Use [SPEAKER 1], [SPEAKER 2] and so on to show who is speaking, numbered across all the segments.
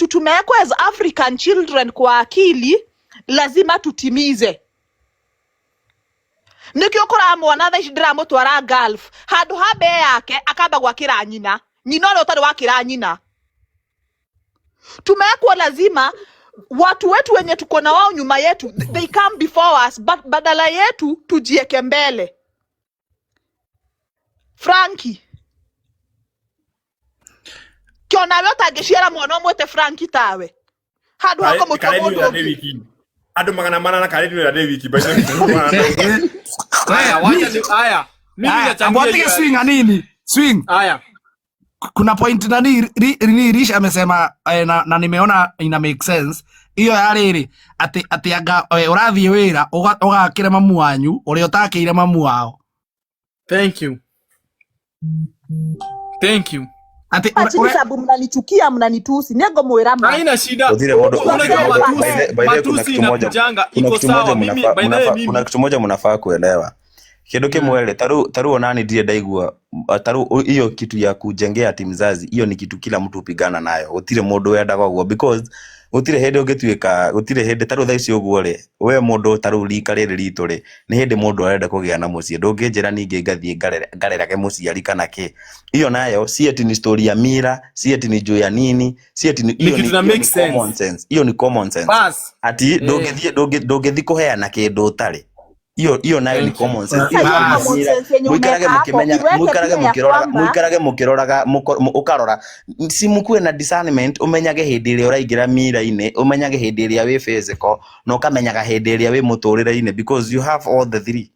[SPEAKER 1] Kitu tumewekwa as African children kwa akili lazima tutimize. Nikio kora mwana thaa ici ndiramutwara Gulf handu ha mbee yake akamba gwakira nyina, nyina ũrĩa ũtarĩ wakĩra nyina. Tumewekwa lazima watu wetu wenye tuko na wao nyuma yetu, they come before us, but badala yetu tujieke mbele. Franki kĩonawe ũtangĩciara mwana ũmwĩte Franki tawe handũ ha kũmũtua
[SPEAKER 2] Kareni
[SPEAKER 1] mũndũ
[SPEAKER 2] wĩra ndĩ
[SPEAKER 1] ũngĩ.
[SPEAKER 2] wiki. Andũ 800 kareni wĩra ndĩ wiki. By the way,
[SPEAKER 3] Haya, wacha ni haya. Mimi
[SPEAKER 4] Aya,
[SPEAKER 3] nachangia
[SPEAKER 4] amwatike
[SPEAKER 3] hiyo ya
[SPEAKER 4] swing anini swing.
[SPEAKER 3] Haya.
[SPEAKER 4] Kuna point nani Rish amesema na nimeona ina make sense iyo ya rĩrĩ atĩ anga ũrathiĩ wĩra ũgakĩre mamu wanyu ũrĩa ũtakĩire mamu wao.
[SPEAKER 3] Thank you. Thank you.
[SPEAKER 4] Atĩ
[SPEAKER 1] Hapa chini sababu mnanichukia, mnanitusi, nĩngũmwĩra ma.
[SPEAKER 3] Haina shida.
[SPEAKER 5] Gũtirĩ mũndũ gũtirĩ
[SPEAKER 3] Unajua
[SPEAKER 5] mũndũ
[SPEAKER 3] matusi,
[SPEAKER 5] by the way, kuna
[SPEAKER 3] matusi
[SPEAKER 5] kitu moja
[SPEAKER 3] inakujanga
[SPEAKER 5] kuna
[SPEAKER 3] iko
[SPEAKER 5] kitu moja
[SPEAKER 3] sawa. Mimi
[SPEAKER 5] mnafaa
[SPEAKER 3] by the way
[SPEAKER 5] mnafaa kuna
[SPEAKER 3] mimi
[SPEAKER 5] kitu moja mnafaa kuelewa. Kindu kimwe rĩ, taru onani ndirĩ ndaigua taru hiyo kitu ya kujengea ati mzazi, hiyo ni kitu kila mtu hupigana nayo. Gũtirĩ mũndũ wendaga ũguo because gũtirĩ hĩndĩ ũngĩtuĩka, gũtirĩ hĩndĩ taru thaa ici ũguo rĩ, we mũndũ taru rika rĩrĩ ritũ rĩ, nĩ hĩndĩ mũndũ arenda kũgĩa na mũciĩ. Ndũngĩnjĩra ningĩ ngathiĩ ngarerage mũciari kana kĩ. Hiyo nayo si eti ni story ya mira, si eti ni juu ya nini, si eti ni
[SPEAKER 3] ni
[SPEAKER 5] hiyo
[SPEAKER 3] kitu
[SPEAKER 5] ni
[SPEAKER 3] na
[SPEAKER 5] hiyo
[SPEAKER 3] make
[SPEAKER 5] ni common
[SPEAKER 3] sense.
[SPEAKER 5] sense. Hiyo ni common sense.
[SPEAKER 3] Bas.
[SPEAKER 5] Ati
[SPEAKER 3] Eh,
[SPEAKER 5] ndũngĩthiĩ kũheana kĩndũ ũtarĩ. Hiyo hiyo nayo ni
[SPEAKER 3] thank you.
[SPEAKER 5] common sense.
[SPEAKER 1] Sasa
[SPEAKER 5] Hiyo
[SPEAKER 1] hiyo
[SPEAKER 5] ni
[SPEAKER 4] Bas.
[SPEAKER 1] common
[SPEAKER 5] mira.
[SPEAKER 1] sense yenye
[SPEAKER 5] Muikarage
[SPEAKER 1] umeweka hapo
[SPEAKER 5] mukimenya,
[SPEAKER 1] iweke
[SPEAKER 5] muikarage
[SPEAKER 1] pia ya
[SPEAKER 5] mukiroraga,
[SPEAKER 1] kwamba
[SPEAKER 5] muikarage mukiroraga, ukarora si mukue na discernment, umenyage hĩndĩ ĩrĩa ũraingĩra mira-inĩ, umenyage hĩndĩ ĩrĩa wĩ physical na ũkamenyaga hĩndĩ ĩrĩa wĩ mũtũrĩre-inĩ because you have all the three.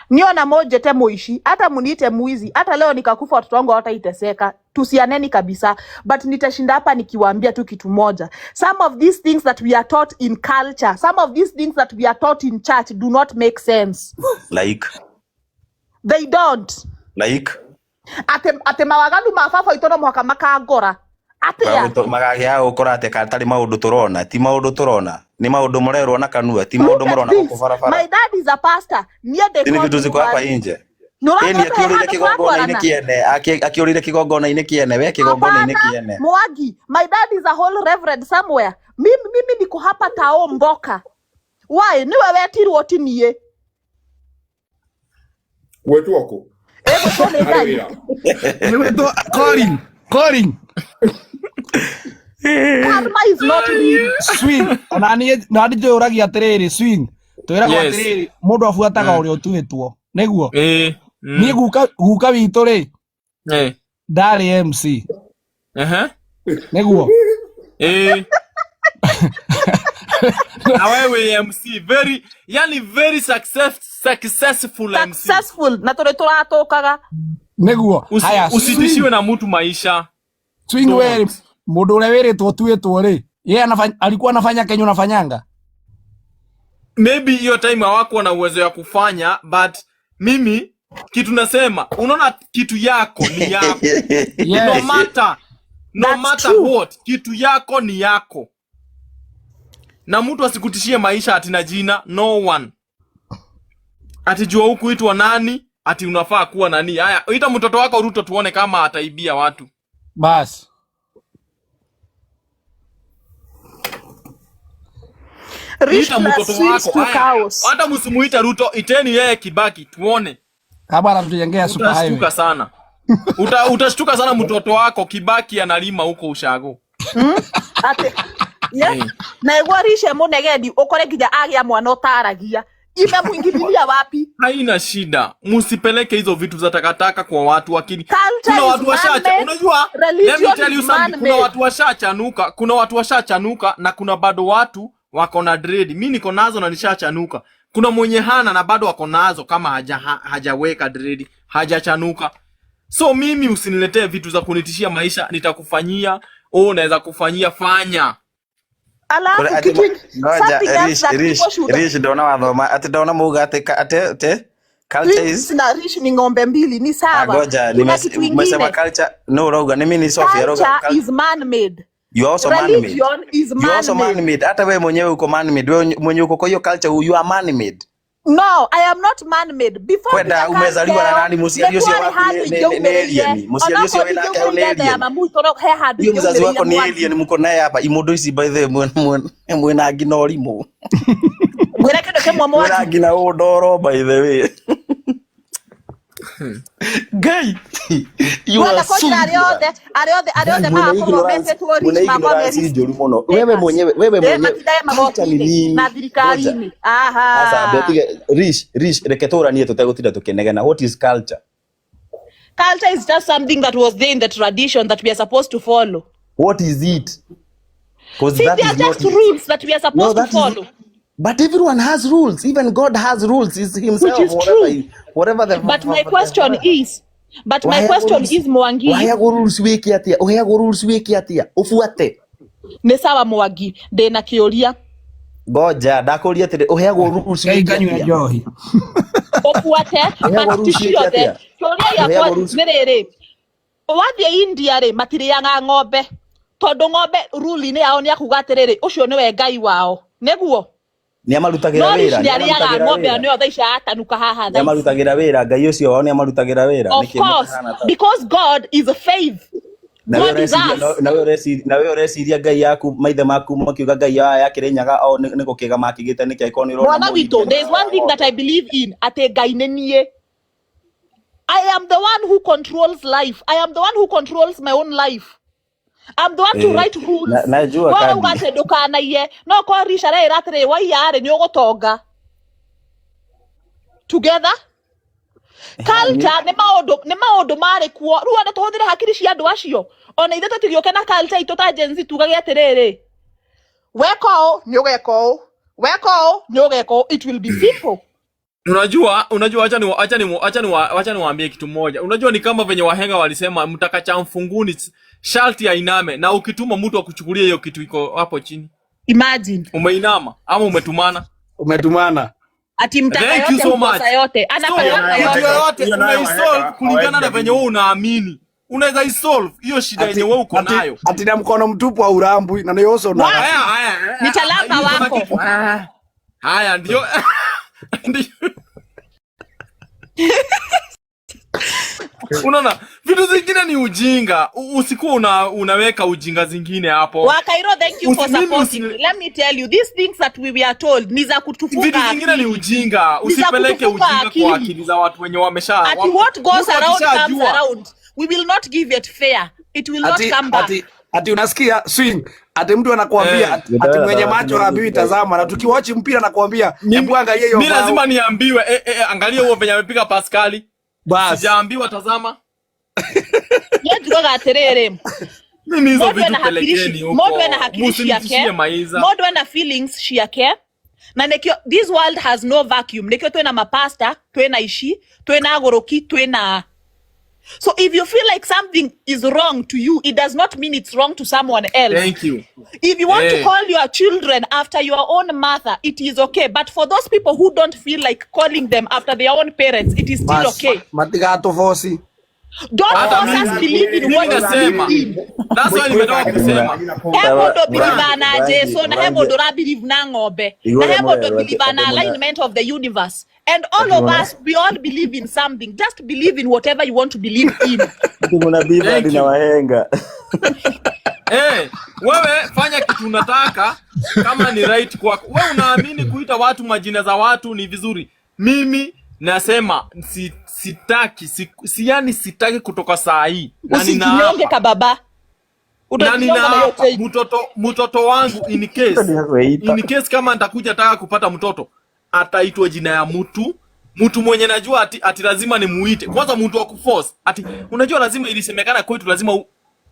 [SPEAKER 1] niona mojete muishi, hata muniite mwizi, hata leo nikakufa watoto wangu hawataiteseka. Tusianeni kabisa, but nitashinda hapa nikiwaambia tu kitu moja. Some of these things that we are taught in culture, some of these things that we are taught in church do not make sense.
[SPEAKER 5] Like
[SPEAKER 1] They don't.
[SPEAKER 5] like
[SPEAKER 1] Ate mawaganu ma baba witũ no mũhaka makangora atia.
[SPEAKER 5] Magagĩa gũkora atĩ katarĩ maũndũ tũrona, ti maũndũ tũrona, nĩ maũndũ mũrerwo na kanua, ti maũndũ
[SPEAKER 1] Look at
[SPEAKER 5] mũrona gũkũ
[SPEAKER 1] this.
[SPEAKER 5] barabara.
[SPEAKER 1] My dad is a pastor. Niĩ they
[SPEAKER 5] Ti nĩ
[SPEAKER 1] call
[SPEAKER 5] vitu
[SPEAKER 1] me
[SPEAKER 5] ziko hapa
[SPEAKER 1] Mwangi.
[SPEAKER 5] nje.
[SPEAKER 1] Nĩũranyona
[SPEAKER 5] Ĩni
[SPEAKER 1] he
[SPEAKER 5] akĩũrĩire
[SPEAKER 1] handũ
[SPEAKER 5] kĩgongona-inĩ
[SPEAKER 1] tũratwarana?
[SPEAKER 5] kĩene, akĩũrĩire kĩgongona-inĩ kĩene, we kĩgongona-inĩ
[SPEAKER 1] Hapana,
[SPEAKER 5] kĩene.
[SPEAKER 1] Mwangi, my dad is a whole reverend somewhere. Mimi niko hapa tao mboka. Why? Niwe wetirwo ti niĩ.
[SPEAKER 2] Gwetwo kũ?
[SPEAKER 1] Ĩgwĩtwo nĩ
[SPEAKER 2] Harĩ
[SPEAKER 1] Ngai.
[SPEAKER 2] wĩra.
[SPEAKER 4] Nĩgwĩtwo calling calling
[SPEAKER 1] Karma is not real.
[SPEAKER 4] swing. Ona niĩ na njũragia atĩrĩrĩ swing, twĩragwo
[SPEAKER 3] Yes.
[SPEAKER 4] atĩrĩrĩ mũndũ abuataga ũrĩa ũtuĩtwo nĩguo.
[SPEAKER 3] Eh.
[SPEAKER 4] Niĩ guka witũ rĩ
[SPEAKER 3] Eh.
[SPEAKER 4] ndarĩ MC
[SPEAKER 3] Uh-huh.
[SPEAKER 4] nĩguo.
[SPEAKER 3] Eh. Na wewe MC very yani very successful MC.
[SPEAKER 1] Successful na tũrĩ tũratũkaga.
[SPEAKER 4] Nĩguo. Haya,
[SPEAKER 3] Usitishiwe na mtu maisha.
[SPEAKER 4] swing we
[SPEAKER 3] Don't.
[SPEAKER 4] mũndũ ũrĩa wĩrĩtwo tuĩtwo rĩ yeye alikuwa anafanya Kenya unafanyanga.
[SPEAKER 3] Maybe hiyo time hawakuwa na uwezo ya kufanya, but mimi kitu nasema, unaona kitu yako ni yako.
[SPEAKER 4] Yes.
[SPEAKER 3] No matter, no
[SPEAKER 1] That's
[SPEAKER 3] matter
[SPEAKER 1] true.
[SPEAKER 3] what, kitu yako ni yako. Na mtu asikutishie maisha ati na jina, no one. Ati jua huku itwa nani, ati unafaa kuwa nani. Haya, ita mtoto wako Ruto tuone kama ataibia watu.
[SPEAKER 4] Bas.
[SPEAKER 1] Rich
[SPEAKER 3] Ita
[SPEAKER 1] plus
[SPEAKER 3] mtoto
[SPEAKER 1] swings
[SPEAKER 3] wako.
[SPEAKER 1] to
[SPEAKER 3] Haya,
[SPEAKER 1] chaos.
[SPEAKER 3] hata msimuita Ruto, iteni yeye Kibaki tuone.
[SPEAKER 4] Kama anatujengea super highway.
[SPEAKER 3] Utashtuka sana. Utashtuka sana mtoto wako Kibaki analima huko ushago.
[SPEAKER 1] Ate yeah. Na igua rishe mũnegendi ũkore nginya agĩa mwana ũtaragia. Imemwingililia wapi?
[SPEAKER 3] Haina shida. Msipeleke hizo vitu za takataka kwa watu wakini.
[SPEAKER 1] Culture
[SPEAKER 3] Kuna
[SPEAKER 1] is
[SPEAKER 3] watu washacha,
[SPEAKER 1] man-made.
[SPEAKER 3] unajua? Let me
[SPEAKER 1] Religion
[SPEAKER 3] tell you
[SPEAKER 1] is
[SPEAKER 3] something. Kuna
[SPEAKER 1] man-made.
[SPEAKER 3] watu washachanuka, kuna watu washachanuka na kuna bado watu wako na dread. Mimi niko nazo na nishachanuka. Kuna mwenye hana na bado wako nazo kama hajaweka dread, hajachanuka. So mimi usiniletee vitu za kunitishia maisha, nitakufanyia, oh naweza kufanyia, fanya.
[SPEAKER 1] Alafu
[SPEAKER 5] Ati
[SPEAKER 1] kitu
[SPEAKER 5] ngoja
[SPEAKER 1] something else
[SPEAKER 5] Rish
[SPEAKER 1] that
[SPEAKER 5] Rish
[SPEAKER 1] people should
[SPEAKER 5] Rish ndona wathoma ati ndona muga ati ati culture is
[SPEAKER 1] Twins na Rish ni ng'ombe mbili ni sawa.
[SPEAKER 5] Ngoja
[SPEAKER 1] Kuna kitu
[SPEAKER 5] nimesema
[SPEAKER 1] ingine.
[SPEAKER 5] culture no urauga ni mimi ni Sophia urauga
[SPEAKER 1] Culture is man made.
[SPEAKER 5] You are also man made.
[SPEAKER 1] Religion is
[SPEAKER 5] You are also
[SPEAKER 1] man
[SPEAKER 5] man
[SPEAKER 1] made.
[SPEAKER 5] made. Hata wewe mwenyewe uko man made. Wewe mwenyewe uko kwa hiyo culture you are man made.
[SPEAKER 1] No, I am not man made. Before
[SPEAKER 5] Kwenda
[SPEAKER 1] nginya
[SPEAKER 5] umezaliwa na
[SPEAKER 1] kangeo,
[SPEAKER 5] nani? Mũciari
[SPEAKER 1] nĩ
[SPEAKER 5] ũcio
[SPEAKER 1] kwarĩ
[SPEAKER 5] waku
[SPEAKER 1] handũ
[SPEAKER 5] nĩ
[SPEAKER 1] ingĩaumĩrĩire.
[SPEAKER 5] alien. Mũciari ũcio
[SPEAKER 1] Onokorwo
[SPEAKER 5] wĩ nake hau nĩ
[SPEAKER 1] ndingĩaumĩrĩire nda ya
[SPEAKER 5] alien.
[SPEAKER 1] mamu witũ, no he handũ
[SPEAKER 5] Huyo mzazi wako
[SPEAKER 1] ingĩaumĩrĩire
[SPEAKER 5] ni
[SPEAKER 1] Mwangi.
[SPEAKER 5] alien, mko naye hapa. Imondo ici by the way mwena ngina ũrimũ.
[SPEAKER 1] Ngwĩre kĩndũ kĩmwe
[SPEAKER 5] Mwena
[SPEAKER 1] Mwangi.
[SPEAKER 5] ngina ũndoro by the way. Ngai, you
[SPEAKER 1] Wenda
[SPEAKER 5] are so
[SPEAKER 1] kũnjĩra arĩa
[SPEAKER 5] ignorant.
[SPEAKER 1] othe arĩa othe arĩa
[SPEAKER 5] Ngai,
[SPEAKER 1] othe
[SPEAKER 5] mwena
[SPEAKER 1] magakorwo
[SPEAKER 5] ignorance,
[SPEAKER 1] metĩtwo
[SPEAKER 5] mwena
[SPEAKER 1] rich makorwo me
[SPEAKER 5] ignorance
[SPEAKER 1] risk
[SPEAKER 5] njũru mũno. Wewe
[SPEAKER 1] takers.
[SPEAKER 5] mwenyewe, wewe
[SPEAKER 1] Eh,
[SPEAKER 5] mwenyewe
[SPEAKER 1] matindage
[SPEAKER 5] culture ni
[SPEAKER 1] magoti-inĩ
[SPEAKER 5] nini?
[SPEAKER 1] na
[SPEAKER 5] Ngoja.
[SPEAKER 1] thirikari-inĩ.
[SPEAKER 5] Asa
[SPEAKER 1] Aha.
[SPEAKER 5] betige Rish, Rish, reke tũranie tũtegũtinda tũkĩnegena. What is culture?
[SPEAKER 1] Culture is just something that was there in the tradition that we are supposed to follow.
[SPEAKER 5] What is it? Because
[SPEAKER 1] See,
[SPEAKER 5] that
[SPEAKER 1] they are
[SPEAKER 5] is not
[SPEAKER 1] just rules that we are
[SPEAKER 5] no,
[SPEAKER 1] supposed to
[SPEAKER 5] that is
[SPEAKER 1] follow,
[SPEAKER 5] but everyone has rules. Even God has rules. Is
[SPEAKER 1] which
[SPEAKER 5] himself,
[SPEAKER 1] is
[SPEAKER 5] whatever
[SPEAKER 1] true.
[SPEAKER 5] he, whatever the
[SPEAKER 1] But my question is, but my
[SPEAKER 5] Waheagwo
[SPEAKER 1] question
[SPEAKER 5] rules.
[SPEAKER 1] is, Mwangi,
[SPEAKER 5] Waheagwo rules wĩke atĩa? Ũheagwo rules wĩke atĩa? Ũbuate.
[SPEAKER 1] nĩ sawa Mwangi, ndĩna kĩũria.
[SPEAKER 5] Ngoja ndakũria atĩrĩ, ũheagwo rules
[SPEAKER 4] Ngai
[SPEAKER 5] wĩke
[SPEAKER 4] nganyue
[SPEAKER 5] atĩa?
[SPEAKER 4] njohi.
[SPEAKER 1] Ũbuate,
[SPEAKER 5] Ũheagwo
[SPEAKER 1] but ti
[SPEAKER 5] rules wĩke
[SPEAKER 1] ciothe.
[SPEAKER 5] atĩa?
[SPEAKER 1] Kĩũria gĩakwa
[SPEAKER 5] Ũheagwo rules
[SPEAKER 1] nĩ rĩrĩ, wathiĩ India rĩ, matirĩaga ng'ombe tondũ ng'ombe rule-inĩ yao nĩ akuga atĩrĩrĩ, ũcio nĩwe ngai wao, nĩguo?
[SPEAKER 5] nĩ amarutagĩra
[SPEAKER 1] No Rish
[SPEAKER 5] wĩra, nĩ
[SPEAKER 1] nĩarĩaga
[SPEAKER 5] amarutagĩra
[SPEAKER 1] ng'ombe ĩyo
[SPEAKER 5] wĩra.
[SPEAKER 1] nĩyo thaa ici aratanuka haha
[SPEAKER 5] Nĩ
[SPEAKER 1] thaa ici.
[SPEAKER 5] amarutagĩra wĩra, Ngai ũcio wao nĩ amarutagĩra wĩra.
[SPEAKER 1] Of
[SPEAKER 5] Nĩkĩ
[SPEAKER 1] course,
[SPEAKER 5] mũtahana ta
[SPEAKER 1] because God is a faith.
[SPEAKER 5] nawe
[SPEAKER 1] God is
[SPEAKER 5] ũreciria
[SPEAKER 1] us.
[SPEAKER 5] nawe ũreciria ngai yaku maithe maku makiuga ngai yao ya Kĩrĩnyaga o nĩ gũkĩga makĩgĩte nĩkĩ angĩkorwo nĩ ũrona
[SPEAKER 1] Mwana
[SPEAKER 5] mũhingia
[SPEAKER 1] witũ, there is one thing that
[SPEAKER 5] ng'ombe
[SPEAKER 1] I believe in, atĩ Ngai nĩ niĩ. I am the one who controls life. I am the one who controls my own life. I'm the one to
[SPEAKER 5] Eh,
[SPEAKER 1] write rules.
[SPEAKER 5] najua
[SPEAKER 1] We
[SPEAKER 5] kandi
[SPEAKER 1] ũrauga atĩ ndũkanaiye, no korwo Rish areĩra atĩrĩ, waiya rĩ, nĩ ũgũtonga. Together? Culture nĩ maũndũ nĩ maũndũ marĩ kuo. Rĩu ona tũhũthĩre hakiri cia andũ acio. Ona ithuĩ tũtigĩũke na culture itũ ta Gen Z tugage atĩrĩrĩ, weka ũũ nĩ ũgeka ũũ, weka ũũ nĩ ũgeka ũũ. It will be simple.
[SPEAKER 3] Unajua, acha niwaambie kitu moja. Unajua ni kama venye wahenga walisema mtaka mfunguni sharti ainame, na ukituma mtu akuchukulia hiyo kitu iko hapo chini,
[SPEAKER 1] Imagine.
[SPEAKER 3] umeinama ama umetumana.
[SPEAKER 4] Umetumana.
[SPEAKER 1] Ati mtaka
[SPEAKER 3] Thank you
[SPEAKER 1] yote
[SPEAKER 3] so much.
[SPEAKER 1] mkosa yote,
[SPEAKER 3] So
[SPEAKER 1] anataka
[SPEAKER 2] Hiyo nayo
[SPEAKER 3] kitu
[SPEAKER 1] yote.
[SPEAKER 2] waheka,
[SPEAKER 3] yoyote
[SPEAKER 2] hiyo nayo
[SPEAKER 3] unaisolve
[SPEAKER 2] waheka
[SPEAKER 3] kulingana
[SPEAKER 2] hawezi
[SPEAKER 3] na venye wewe
[SPEAKER 2] amini.
[SPEAKER 3] unaamini, unaweza isolve hiyo shida yenye
[SPEAKER 4] Ati
[SPEAKER 3] wewe uko
[SPEAKER 4] ati
[SPEAKER 3] nayo.
[SPEAKER 4] ati na mkono mtupu wa urambwi na nĩ ũcũnaga.
[SPEAKER 1] Wapi?
[SPEAKER 3] Haya, haya, haya,
[SPEAKER 1] Nitalamba
[SPEAKER 3] hiyo kuna
[SPEAKER 1] wako.
[SPEAKER 3] kitu. Haya ndio ndio. Unaona vitu zingine ni ujinga. Usikuwa unaweka ujinga zingine hapo.
[SPEAKER 1] Wakairo, thank you for
[SPEAKER 3] Mimi
[SPEAKER 1] supporting. Let me tell you, these things that we were told ni za kutufunga
[SPEAKER 3] Vitu zingine ni
[SPEAKER 1] akili.
[SPEAKER 3] ujinga.
[SPEAKER 1] Ni za
[SPEAKER 3] Usipeleke
[SPEAKER 1] kutufunga
[SPEAKER 3] ujinga kwa
[SPEAKER 1] akili.
[SPEAKER 3] akili za watu wenye wamesha
[SPEAKER 1] Ati what goes
[SPEAKER 3] mtu
[SPEAKER 1] around comes
[SPEAKER 3] akishajua.
[SPEAKER 1] around. We will not give it fair. It will not
[SPEAKER 4] Ati
[SPEAKER 1] come back.
[SPEAKER 4] ati ati unasikia swing ati mtu anakuambia
[SPEAKER 3] Eh.
[SPEAKER 4] ati, ati mwenye macho haambiwi tazama, na tukiwatch mpira anakuambia hebu angalia hiyo
[SPEAKER 3] Mi
[SPEAKER 4] bao.
[SPEAKER 3] lazima niambiwe angalia huo venye amepiga Pascali.
[SPEAKER 4] Bas.
[SPEAKER 3] Sijaambiwa tazama.
[SPEAKER 1] Niĩ njugaga atĩrĩrĩ,
[SPEAKER 3] Mimi hizo
[SPEAKER 1] mũndũ
[SPEAKER 3] vitu
[SPEAKER 1] ena hakiri
[SPEAKER 3] pelekeni huko.
[SPEAKER 1] mũndũ ena hakiri ciake,
[SPEAKER 3] Msinitishie maiza.
[SPEAKER 1] mũndũ ena feelings ciake, na nĩkĩo this world has no vacuum. Nĩkĩo twĩna mapasta, twĩna ici, twĩna agũrũki, twĩna. So if you feel like something is wrong to you, it does not mean it's wrong to someone else.
[SPEAKER 3] Thank you.
[SPEAKER 1] If you want to
[SPEAKER 3] Eh.
[SPEAKER 1] call your children after your own mother, it is okay. But for those people who don't feel like calling them after their own parents, it is still
[SPEAKER 4] Bas.
[SPEAKER 1] okay.
[SPEAKER 4] Matigatũboci.
[SPEAKER 1] Don't
[SPEAKER 3] Hata
[SPEAKER 1] force us
[SPEAKER 3] mimi
[SPEAKER 1] believe in
[SPEAKER 3] mimi
[SPEAKER 1] what you
[SPEAKER 3] nasema.
[SPEAKER 1] believe in.
[SPEAKER 3] That's why nimetoka kusema.
[SPEAKER 1] He mũndũ believe na
[SPEAKER 5] Mwangi,
[SPEAKER 1] Jesu, na he
[SPEAKER 5] Mwangi.
[SPEAKER 1] mũndũ ũra believe na ng'ombe,
[SPEAKER 5] Igũrũ
[SPEAKER 1] na he mũndũ
[SPEAKER 5] mũrerwo atĩ
[SPEAKER 1] believe na
[SPEAKER 5] atĩ mũna
[SPEAKER 1] alignment of the universe. And all
[SPEAKER 5] atĩ
[SPEAKER 1] of
[SPEAKER 5] mũna
[SPEAKER 1] us, we all believe in something. Just believe in whatever you want to believe in.
[SPEAKER 5] ati mũna
[SPEAKER 3] Thank
[SPEAKER 5] bibadi na
[SPEAKER 3] you.
[SPEAKER 5] wahenga.
[SPEAKER 3] Wewe fanya kitu unataka kama ni right kwako. Wewe unaamini kuita watu majina za watu ni vizuri. Mimi nasema sitaki yani sitaki kutoka saa hii. Na
[SPEAKER 1] Usijinyonge
[SPEAKER 3] ninaapa.
[SPEAKER 1] kababa.
[SPEAKER 3] Na
[SPEAKER 1] Utajinyonga na hiyo
[SPEAKER 3] ninaapa
[SPEAKER 1] chain.
[SPEAKER 3] mtoto wangu in case,
[SPEAKER 5] Ndio
[SPEAKER 3] in case kama nitakuja taka kupata mtoto ataitwa jina ya mtu mwenye najua ati lazima nimuite. Kwanza mtu wa kuforce ati unajua lazima ilisemekana kwetu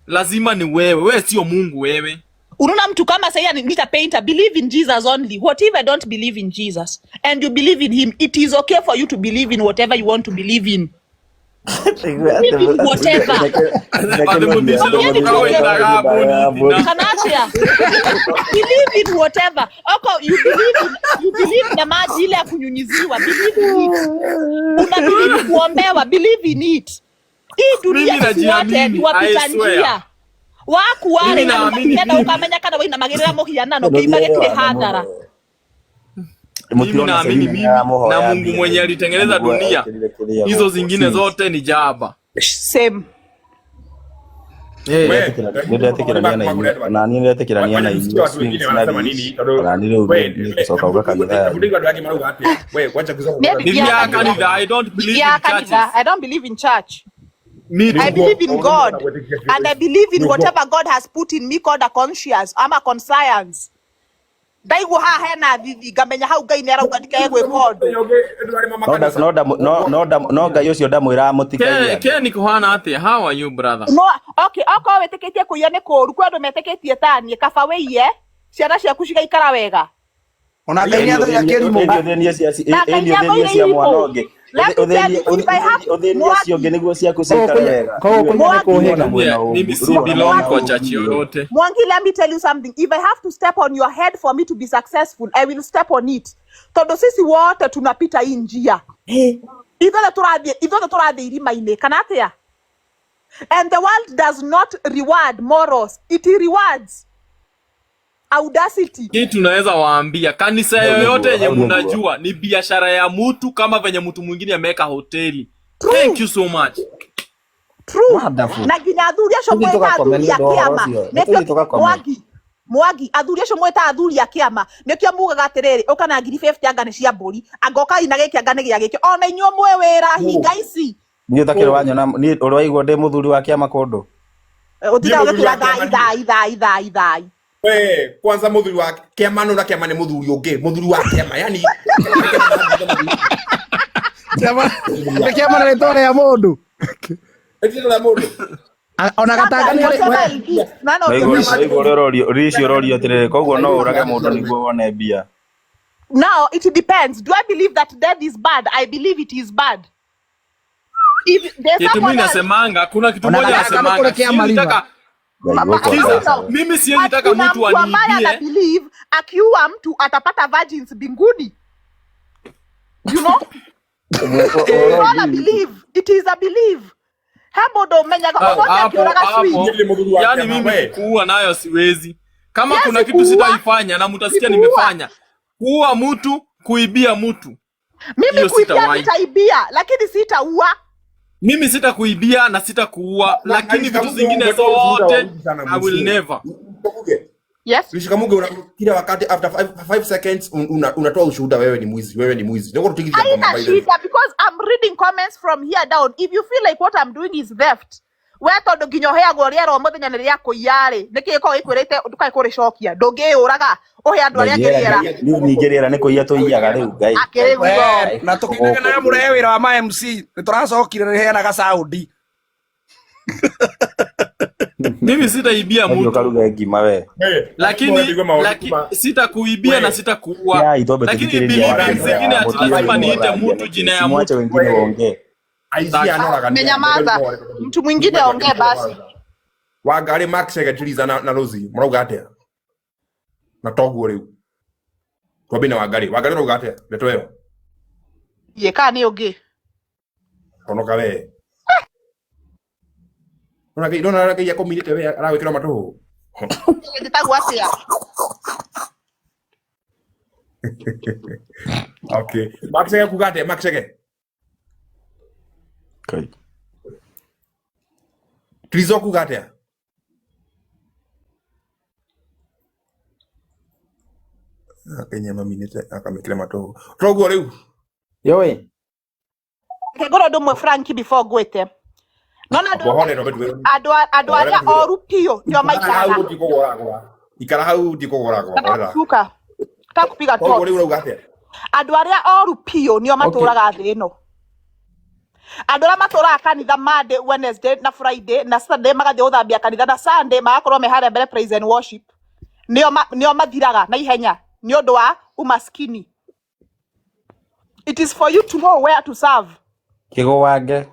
[SPEAKER 3] lazima ni wewe. Wewe sio Mungu wewe.
[SPEAKER 1] Unaona mtu kama sasa nita painter, believe in Jesus only. What if I don't believe in Jesus and you believe in him? It is okay for you to believe in whatever you want to believe in. Believe in whatever. Kanatia. Believe in whatever. Oko, you believe in, you believe na maji ile ya kunyunyiziwa. Believe in it. Una believe kuombewa. Believe in it. Hii dunia
[SPEAKER 3] Mimi
[SPEAKER 1] sisi wote
[SPEAKER 3] najiamini,
[SPEAKER 1] ni wapita
[SPEAKER 3] I swear.
[SPEAKER 1] njia. Waku wale
[SPEAKER 3] Mimi
[SPEAKER 1] na
[SPEAKER 3] naamini
[SPEAKER 1] ũkagenda
[SPEAKER 3] mimi.
[SPEAKER 1] ũkamenya kana wainamagĩrĩra mũhianano kĩimba gĩtirĩ hathara.
[SPEAKER 3] Mimi
[SPEAKER 5] Mũtirona
[SPEAKER 3] naamini
[SPEAKER 5] Selina
[SPEAKER 3] mimi na
[SPEAKER 5] nĩaramuhoya
[SPEAKER 3] Mungu
[SPEAKER 5] mbia
[SPEAKER 3] mwenye
[SPEAKER 5] na
[SPEAKER 3] alitengeneza
[SPEAKER 5] nĩguo
[SPEAKER 3] dunia,
[SPEAKER 5] ekĩrire kĩrĩa
[SPEAKER 3] hizo
[SPEAKER 5] gũkũ.
[SPEAKER 3] zingine
[SPEAKER 5] Swings.
[SPEAKER 3] zote ni jaba.
[SPEAKER 1] Same.
[SPEAKER 3] Eh.
[SPEAKER 2] We,
[SPEAKER 5] Nĩndetĩkĩrania na inyuĩ, ona niĩ nĩndetĩkĩrania na
[SPEAKER 2] wacha tusikie
[SPEAKER 5] inyuĩ
[SPEAKER 2] watu wengine
[SPEAKER 5] Swings na
[SPEAKER 2] wanasema
[SPEAKER 5] Rish.
[SPEAKER 2] nini tondu
[SPEAKER 5] Ona niĩ rĩu
[SPEAKER 2] we
[SPEAKER 5] nĩ gũcoka uga kanitha yanyu.
[SPEAKER 2] hebu andũ angĩ marauga atĩa we wacha kusema
[SPEAKER 1] Niĩ
[SPEAKER 2] kwanza
[SPEAKER 1] ndithiaga
[SPEAKER 3] Nithiaga
[SPEAKER 1] kanitha.
[SPEAKER 3] kanitha. I don't believe in
[SPEAKER 1] Ndithiaga kanitha.
[SPEAKER 3] churches.
[SPEAKER 1] I don't believe in church.
[SPEAKER 3] Me
[SPEAKER 1] I
[SPEAKER 3] too.
[SPEAKER 2] nĩguo
[SPEAKER 1] believe in
[SPEAKER 2] ũguo
[SPEAKER 1] God
[SPEAKER 2] nĩguo gwĩtĩkia
[SPEAKER 1] and I believe in
[SPEAKER 2] nĩguo
[SPEAKER 1] whatever God has put in me called a conscience ama conscience. Ndaigua haha hena thithi ngamenya hau Ngai nĩ arauga ndikae gwĩka ũndũ.
[SPEAKER 2] andũ arĩa
[SPEAKER 5] No nda-
[SPEAKER 2] makanitha
[SPEAKER 5] no nda- no- no nda- no Ngai ũcio ndamwĩraga
[SPEAKER 3] Ke
[SPEAKER 5] mũtikaiye
[SPEAKER 3] ke ni kuhana atia? How are you brother?
[SPEAKER 1] No, okay, okorwo wĩtĩkĩtie kũiya nĩ kũũru, kwĩ andũ metĩkĩtie ta niĩ, kaba wĩiye ciana ciaku cigaikara wega.
[SPEAKER 4] Ona Ngai nĩ athũire kĩrimũ.
[SPEAKER 5] Ĩni ũthĩnie cia
[SPEAKER 1] Na Ngai
[SPEAKER 5] ĩni
[SPEAKER 1] nĩ
[SPEAKER 5] ũthĩnie
[SPEAKER 1] athũire
[SPEAKER 5] cia mwana
[SPEAKER 1] irimũ.
[SPEAKER 5] ũngĩ.
[SPEAKER 1] Let me tell you, if I have
[SPEAKER 5] Ũthĩnie cio ũngĩ
[SPEAKER 1] Mwangi,
[SPEAKER 5] nĩguo ciaku
[SPEAKER 6] Koguo
[SPEAKER 5] ciikare
[SPEAKER 6] kũiya
[SPEAKER 5] wega.
[SPEAKER 6] koguo
[SPEAKER 5] Inyuĩ
[SPEAKER 6] kũiya nĩ
[SPEAKER 1] Mwangi,
[SPEAKER 6] kũhĩga.
[SPEAKER 5] ruo na mwĩna
[SPEAKER 3] Yeah, mimi
[SPEAKER 5] ũũru.
[SPEAKER 3] si
[SPEAKER 5] Ruo na
[SPEAKER 3] belong
[SPEAKER 5] mwĩna
[SPEAKER 3] kwa
[SPEAKER 5] ũũru
[SPEAKER 3] church
[SPEAKER 5] inyuĩ.
[SPEAKER 3] yoyote.
[SPEAKER 1] Mwangi, let me tell you something. If I have to step on your head for me to be successful, I will step on it. Tondũ sisi wote tunapita hii njia. Ithuothe tũrathiĩ ithuothe tũrathiĩ irima-inĩ kana atĩa? And the world does not reward morals. It rewards audacity.
[SPEAKER 3] Kitu naweza waambia kanisa
[SPEAKER 5] Hau nĩguo,
[SPEAKER 3] yoyote yenye
[SPEAKER 5] hau nĩguo.
[SPEAKER 3] mnajua ni biashara ya mtu, kama venye mtu mwingine ameweka hoteli. Thank
[SPEAKER 1] True.
[SPEAKER 3] you so much.
[SPEAKER 1] True.
[SPEAKER 6] Wonderful.
[SPEAKER 1] Na nginya athuri acio
[SPEAKER 6] Tũthiĩ
[SPEAKER 1] mwĩta
[SPEAKER 6] tũgakome
[SPEAKER 1] athuri
[SPEAKER 6] nĩ
[SPEAKER 1] a
[SPEAKER 6] ũndũ wa ũhoro
[SPEAKER 1] kĩama
[SPEAKER 6] ũcio. Nĩ
[SPEAKER 1] nĩkĩo
[SPEAKER 6] tũthiĩ tũgakome.
[SPEAKER 1] Mwangi Mwangi athuri acio mwĩta athuri a kĩama nĩkĩo mugaga atĩrĩrĩ ũka na ngiri 50 anga nĩ cia mbũri anga ũkai na gĩkĩ anga nĩ gĩa gĩkĩ ona inyuĩ mwĩ wĩra hinga ici.
[SPEAKER 5] Niĩ ũtakĩrĩ wanyona niĩ ũrĩ waigua ndĩ mũthuri wa kĩama kũndũ.
[SPEAKER 2] niĩ
[SPEAKER 1] Ũtindaga
[SPEAKER 2] mũthuri wa
[SPEAKER 1] ũgĩtwĩra
[SPEAKER 2] kĩama
[SPEAKER 1] thai
[SPEAKER 2] niĩ
[SPEAKER 1] thai thai thai thai.
[SPEAKER 2] we kwanza mũthuri wa kĩama nũ na kĩama nĩ mũthuri ũngĩ mũthuri wa kĩama yani kĩama marathiĩ mũthuri
[SPEAKER 4] Kĩama
[SPEAKER 2] mũthuri wa
[SPEAKER 4] nĩ kĩama na rĩtwa rĩa mũndũ.
[SPEAKER 2] ĩtĩtwo rĩa mũndũ
[SPEAKER 4] Ona
[SPEAKER 1] Sasa
[SPEAKER 4] gatanga nĩ arĩ
[SPEAKER 1] whatever
[SPEAKER 4] we
[SPEAKER 1] it is, none of
[SPEAKER 5] Waigua
[SPEAKER 1] the
[SPEAKER 2] kĩama
[SPEAKER 5] waigua ũrĩa ũrorio Rish ũrorio atĩrĩrĩ koguo no
[SPEAKER 2] mũthuri
[SPEAKER 5] ũrage
[SPEAKER 2] wa
[SPEAKER 5] mũndũ
[SPEAKER 2] kĩama
[SPEAKER 5] nĩguo wone mbia.
[SPEAKER 1] Now it depends. Do I believe that death is bad? I believe it is bad. If there's
[SPEAKER 3] Kitu mimi
[SPEAKER 1] someone else,
[SPEAKER 3] nasemanga, kuna kitu
[SPEAKER 4] ona
[SPEAKER 3] moja
[SPEAKER 4] gatanga nĩ
[SPEAKER 3] nasemanga,
[SPEAKER 4] kũrĩ kĩama
[SPEAKER 3] siwezi
[SPEAKER 4] riba.
[SPEAKER 3] taka
[SPEAKER 5] Ngai gũkũ
[SPEAKER 3] kiza,
[SPEAKER 1] no,
[SPEAKER 5] ndaca.
[SPEAKER 3] mimi siwezi
[SPEAKER 1] but
[SPEAKER 3] taka
[SPEAKER 1] kuna
[SPEAKER 3] mtu
[SPEAKER 1] mtu ambaye ana
[SPEAKER 3] aniibie.
[SPEAKER 1] believe akiua mtu atapata virgins mbinguni. You know? It's all a belief. It is a belief. He mũndũ ũmenyaga
[SPEAKER 3] Ah,
[SPEAKER 1] ũmũthĩ
[SPEAKER 3] Hapo
[SPEAKER 1] akĩũraga swing.
[SPEAKER 3] hapo,
[SPEAKER 2] niĩ ndĩ mũthuri wa
[SPEAKER 3] yani
[SPEAKER 2] kĩama
[SPEAKER 3] mimi
[SPEAKER 2] we
[SPEAKER 3] kuua nayo siwezi. Kama
[SPEAKER 1] Yes,
[SPEAKER 3] kuna kitu
[SPEAKER 1] kuua,
[SPEAKER 3] sitaifanya na mtasikia
[SPEAKER 1] si kuua.
[SPEAKER 3] nimefanya, kuua mtu, kuibia mtu,
[SPEAKER 1] Mimi
[SPEAKER 3] hiyo
[SPEAKER 1] kuibia
[SPEAKER 3] sitawahi.
[SPEAKER 1] nitaibia, lakini sitaua.
[SPEAKER 3] Mimi sitakuibia na sitakuua,
[SPEAKER 2] na
[SPEAKER 3] lakini
[SPEAKER 2] Rish
[SPEAKER 3] vitu
[SPEAKER 2] Kamuge
[SPEAKER 3] zingine
[SPEAKER 2] umetoa ushuhuda wa
[SPEAKER 3] zote
[SPEAKER 2] wingi sana
[SPEAKER 3] I will
[SPEAKER 2] msee
[SPEAKER 3] never.
[SPEAKER 2] Kamuge
[SPEAKER 1] Yes.
[SPEAKER 2] Rish Kamuge una, kila wakati after 5 seconds unatoa ushuhuda wewe ni mwizi wewe ni mwizi ndio kutikithia ngoma
[SPEAKER 1] Haina
[SPEAKER 2] by the way
[SPEAKER 1] shida because I'm reading comments from here down. If you feel like what I'm doing is theft, we tondu nginya ũheagwo rĩera o mũthenya nĩ rĩa kũiya rĩ nĩkĩ gĩkoragwo gĩkwĩrĩte ndũkae kũrĩcokia ndũngĩyũraga ũhe andũ arĩa
[SPEAKER 5] Ngai
[SPEAKER 1] angĩ
[SPEAKER 5] rĩera
[SPEAKER 1] rĩera
[SPEAKER 5] rĩu ningĩ rĩera nĩ kũiya tũiyaga rĩu Ngai
[SPEAKER 1] akĩrĩ
[SPEAKER 5] Ngai
[SPEAKER 4] We
[SPEAKER 1] guo
[SPEAKER 5] Ngai
[SPEAKER 4] na tũkĩinaga
[SPEAKER 5] gũkũ
[SPEAKER 4] na mũrehe wĩra wa ma MC nĩ tũracokire nĩ heanaga sound.
[SPEAKER 3] Mimi sitaibia
[SPEAKER 5] Ngai
[SPEAKER 3] mtu,
[SPEAKER 5] ũkaruge ngima we.
[SPEAKER 2] we lakini
[SPEAKER 3] lakini
[SPEAKER 2] ndio maũndũ
[SPEAKER 3] laki,
[SPEAKER 2] ma
[SPEAKER 3] sitakuibia na
[SPEAKER 2] we
[SPEAKER 3] sitakuua,
[SPEAKER 5] Yai twambe
[SPEAKER 3] lakini
[SPEAKER 5] tũthikĩrĩrie
[SPEAKER 3] believing
[SPEAKER 5] aria
[SPEAKER 3] zingine ati
[SPEAKER 5] mũtige
[SPEAKER 3] lazima
[SPEAKER 5] rĩu
[SPEAKER 3] niite
[SPEAKER 5] mũraria
[SPEAKER 3] mtu
[SPEAKER 5] nĩkĩ
[SPEAKER 3] jina ya
[SPEAKER 5] simwache
[SPEAKER 3] mtu.
[SPEAKER 5] wengine
[SPEAKER 2] we
[SPEAKER 5] waongee.
[SPEAKER 2] aici
[SPEAKER 3] Sitaki.
[SPEAKER 2] anoragania
[SPEAKER 1] menyamaza mtu mwingine aongee basi
[SPEAKER 2] Wangari Mark Secretary na Rosie marauga atia na toguo riu twambie na Wangari Wangari urauga atia ndeto ĩyo
[SPEAKER 1] ye kana nĩ ũngĩ
[SPEAKER 2] honoka we Ndona ndona ngai akominĩte we aragwĩkĩra matũhũ
[SPEAKER 1] njĩtagwo atĩa
[SPEAKER 2] okay Mark Chege kuga atia Mark Chege
[SPEAKER 5] Kai.
[SPEAKER 2] Trizo kuga atia Kenya maminĩte akamĩkĩra matũhũ toguo rĩu
[SPEAKER 6] Yoi.
[SPEAKER 1] Reke ngorwo ũndũ ũmwe Franki before ngwĩte nona andũ
[SPEAKER 2] wahone no betu
[SPEAKER 1] andũ andũ arĩa oru biũ nĩo
[SPEAKER 2] ikara hau
[SPEAKER 1] maikaraga
[SPEAKER 2] ndikũgũragũra ikara hau ndikũgũragũra
[SPEAKER 1] nataka
[SPEAKER 2] horera
[SPEAKER 1] kusuka nataka kupiga
[SPEAKER 2] koguo
[SPEAKER 1] talk
[SPEAKER 2] rĩu ũrauga atĩa
[SPEAKER 1] andũ arĩa oru biũ nĩo
[SPEAKER 6] Okay.
[SPEAKER 1] matũraga thĩ ĩno andũ arĩa matũraga kanitha Monday, Wednesday na Friday na Saturday magathiĩ gũthambia kanitha na Sunday magakorwo me harĩa mbere praise and worship nĩo nĩo mathiraga na ihenya nĩ ũndũ wa umaskini. It is for you to know where to serve.
[SPEAKER 5] Kĩgũwange.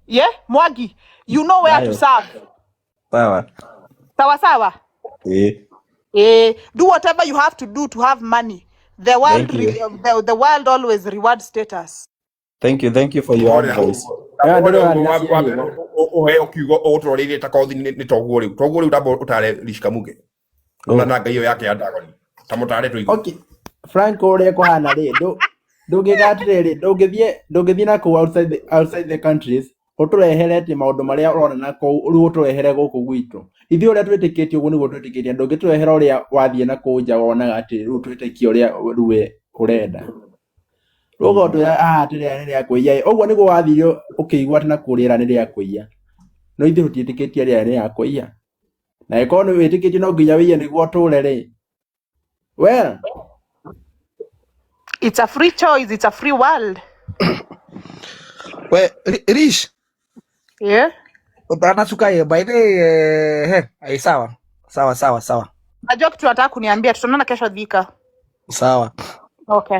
[SPEAKER 1] Yeah, Mwangi, you know where to
[SPEAKER 5] Nayo.
[SPEAKER 1] serve.
[SPEAKER 5] Sawa.
[SPEAKER 1] Sawa sawa.
[SPEAKER 5] Ĩĩ.
[SPEAKER 1] Do whatever you have to do to have money. The world,
[SPEAKER 5] Thank you.
[SPEAKER 1] the world always rewards status.
[SPEAKER 5] Thank you. Thank you for your
[SPEAKER 2] Horera
[SPEAKER 5] advice.
[SPEAKER 6] Ĩyo
[SPEAKER 2] horera
[SPEAKER 6] ndĩrona
[SPEAKER 2] ũguo
[SPEAKER 6] nĩ
[SPEAKER 2] wambe
[SPEAKER 6] ciahiũha.
[SPEAKER 2] ũheo kiugo ũgũtwarĩire ta kothi nĩ toguo rĩu toguo rĩu ndamba ũtare Rish Kamuge
[SPEAKER 5] Oh.
[SPEAKER 2] na ngai ĩyo yake ya Ndagoni ta mũtare tũigue.
[SPEAKER 6] Okay. Frank ũrĩa kũhana rĩ, ndũngĩka atĩrĩrĩ, ndũngĩthiĩ na kũu outside the countries ũtũrehere atĩ maũndũ marĩa ũrona na kũu rĩu ũtũrehere gũkũ gwitũ. Ithuĩ ũrĩa twĩtĩkĩtie ũguo nĩguo twĩtĩkĩtie, ndũngĩtũrehera ũrĩa wathiĩ na kũu nja wonaga atĩ rĩu twĩtĩkie ũrĩa rĩu we ũrenda. Rĩu ũgatwĩra haha atĩ rĩera nĩ rĩa kũiya ĩ, ũguo nĩguo wathire ũkĩigua atĩ na kũu rĩera nĩ rĩa kũiya. No ithuĩ tũtiĩtĩkĩtie rĩera nĩ rĩa kũiya. Na ĩkorwo nĩ wĩtĩkĩtie no nginya wĩiye nĩguo ũtũre rĩ, well,
[SPEAKER 1] It's a free choice, it's a free world.
[SPEAKER 4] We Rish,
[SPEAKER 1] Yeah.
[SPEAKER 4] utanachuka ye by the he, ai sawa. Sawa sawa sawa.
[SPEAKER 1] Najua kitu nataka kuniambia, tutaonana kesho Thika.
[SPEAKER 4] Sawa.
[SPEAKER 1] Okay.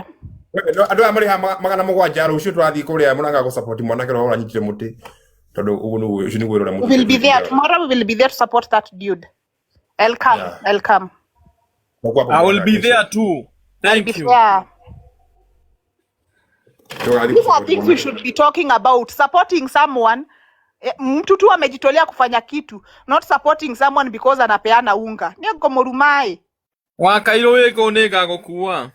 [SPEAKER 2] Andå aya marä haha 700 rå cio tå rathiä kå rä a må ranga gå support mwanake å rä a ũranyitire må tä tondå å guo nĩguo ũcio nĩguo wĩra ũrĩa
[SPEAKER 1] We will be there
[SPEAKER 2] mũtutĩte.
[SPEAKER 1] tomorrow. We will be there to support that dude. I'll come.
[SPEAKER 2] Yeah.
[SPEAKER 1] I'll come.
[SPEAKER 2] Tũkwa hapo
[SPEAKER 3] I will
[SPEAKER 2] Mũrang'a
[SPEAKER 3] be
[SPEAKER 2] kesho.
[SPEAKER 3] there too.
[SPEAKER 1] I'll be
[SPEAKER 3] Thank you.
[SPEAKER 1] there.
[SPEAKER 2] Tũgathiĩ
[SPEAKER 1] These are
[SPEAKER 2] gũ-support
[SPEAKER 1] things we
[SPEAKER 2] mwanake.
[SPEAKER 1] should be talking about. Supporting someone. Mtu tu amejitolea kufanya kitu, not supporting someone because anapeana unga. Nĩngũmũrumai.
[SPEAKER 3] Wakairũ wĩkũ nĩngagũkua.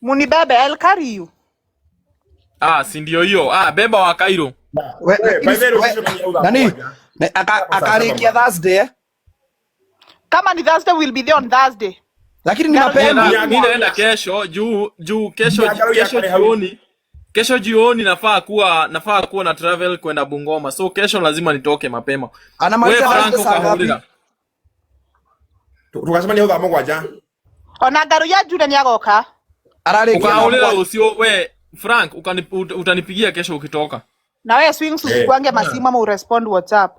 [SPEAKER 1] Munibebe, I'll carry you.
[SPEAKER 3] Ah, si ndio hiyo. Ah, beba Wakairũ.
[SPEAKER 4] We
[SPEAKER 2] We,
[SPEAKER 4] lakini
[SPEAKER 2] by the way,
[SPEAKER 4] we
[SPEAKER 2] rũciũ nĩ thaa
[SPEAKER 4] nani
[SPEAKER 2] mũgwanja.
[SPEAKER 4] ne,
[SPEAKER 2] Hapo saa saba
[SPEAKER 4] akarikia
[SPEAKER 2] mwana.
[SPEAKER 4] Thursday eh?
[SPEAKER 1] Kama ni Thursday, we'll be there on Thursday.
[SPEAKER 4] Lakini ni
[SPEAKER 1] Ngaro
[SPEAKER 3] Mi
[SPEAKER 4] mapema.
[SPEAKER 3] naenda mi
[SPEAKER 1] yakwa.
[SPEAKER 3] naenda kesho juu juu kesho
[SPEAKER 2] Nginya Ngarũ
[SPEAKER 3] kesho
[SPEAKER 2] yakare hau.
[SPEAKER 3] jioni kesho jioni nafaa kuwa na travel kwenda Bungoma, so kesho lazima nitoke mapema. We
[SPEAKER 4] Anamaliza
[SPEAKER 3] Frank
[SPEAKER 4] Thursday saa ngapi?
[SPEAKER 3] ukahurira
[SPEAKER 2] Tũgacemania hau thaa mũgwanja.
[SPEAKER 1] Ona ngaro ya Juda nĩagoka.
[SPEAKER 4] Ararikia thaa
[SPEAKER 3] ukahurira
[SPEAKER 4] mũgwanja.
[SPEAKER 3] ucio we Frank utanipigia kesho ukitoka.
[SPEAKER 1] Na wewe swings
[SPEAKER 2] Eh.
[SPEAKER 1] usichukuange masimu ama urespond WhatsApp.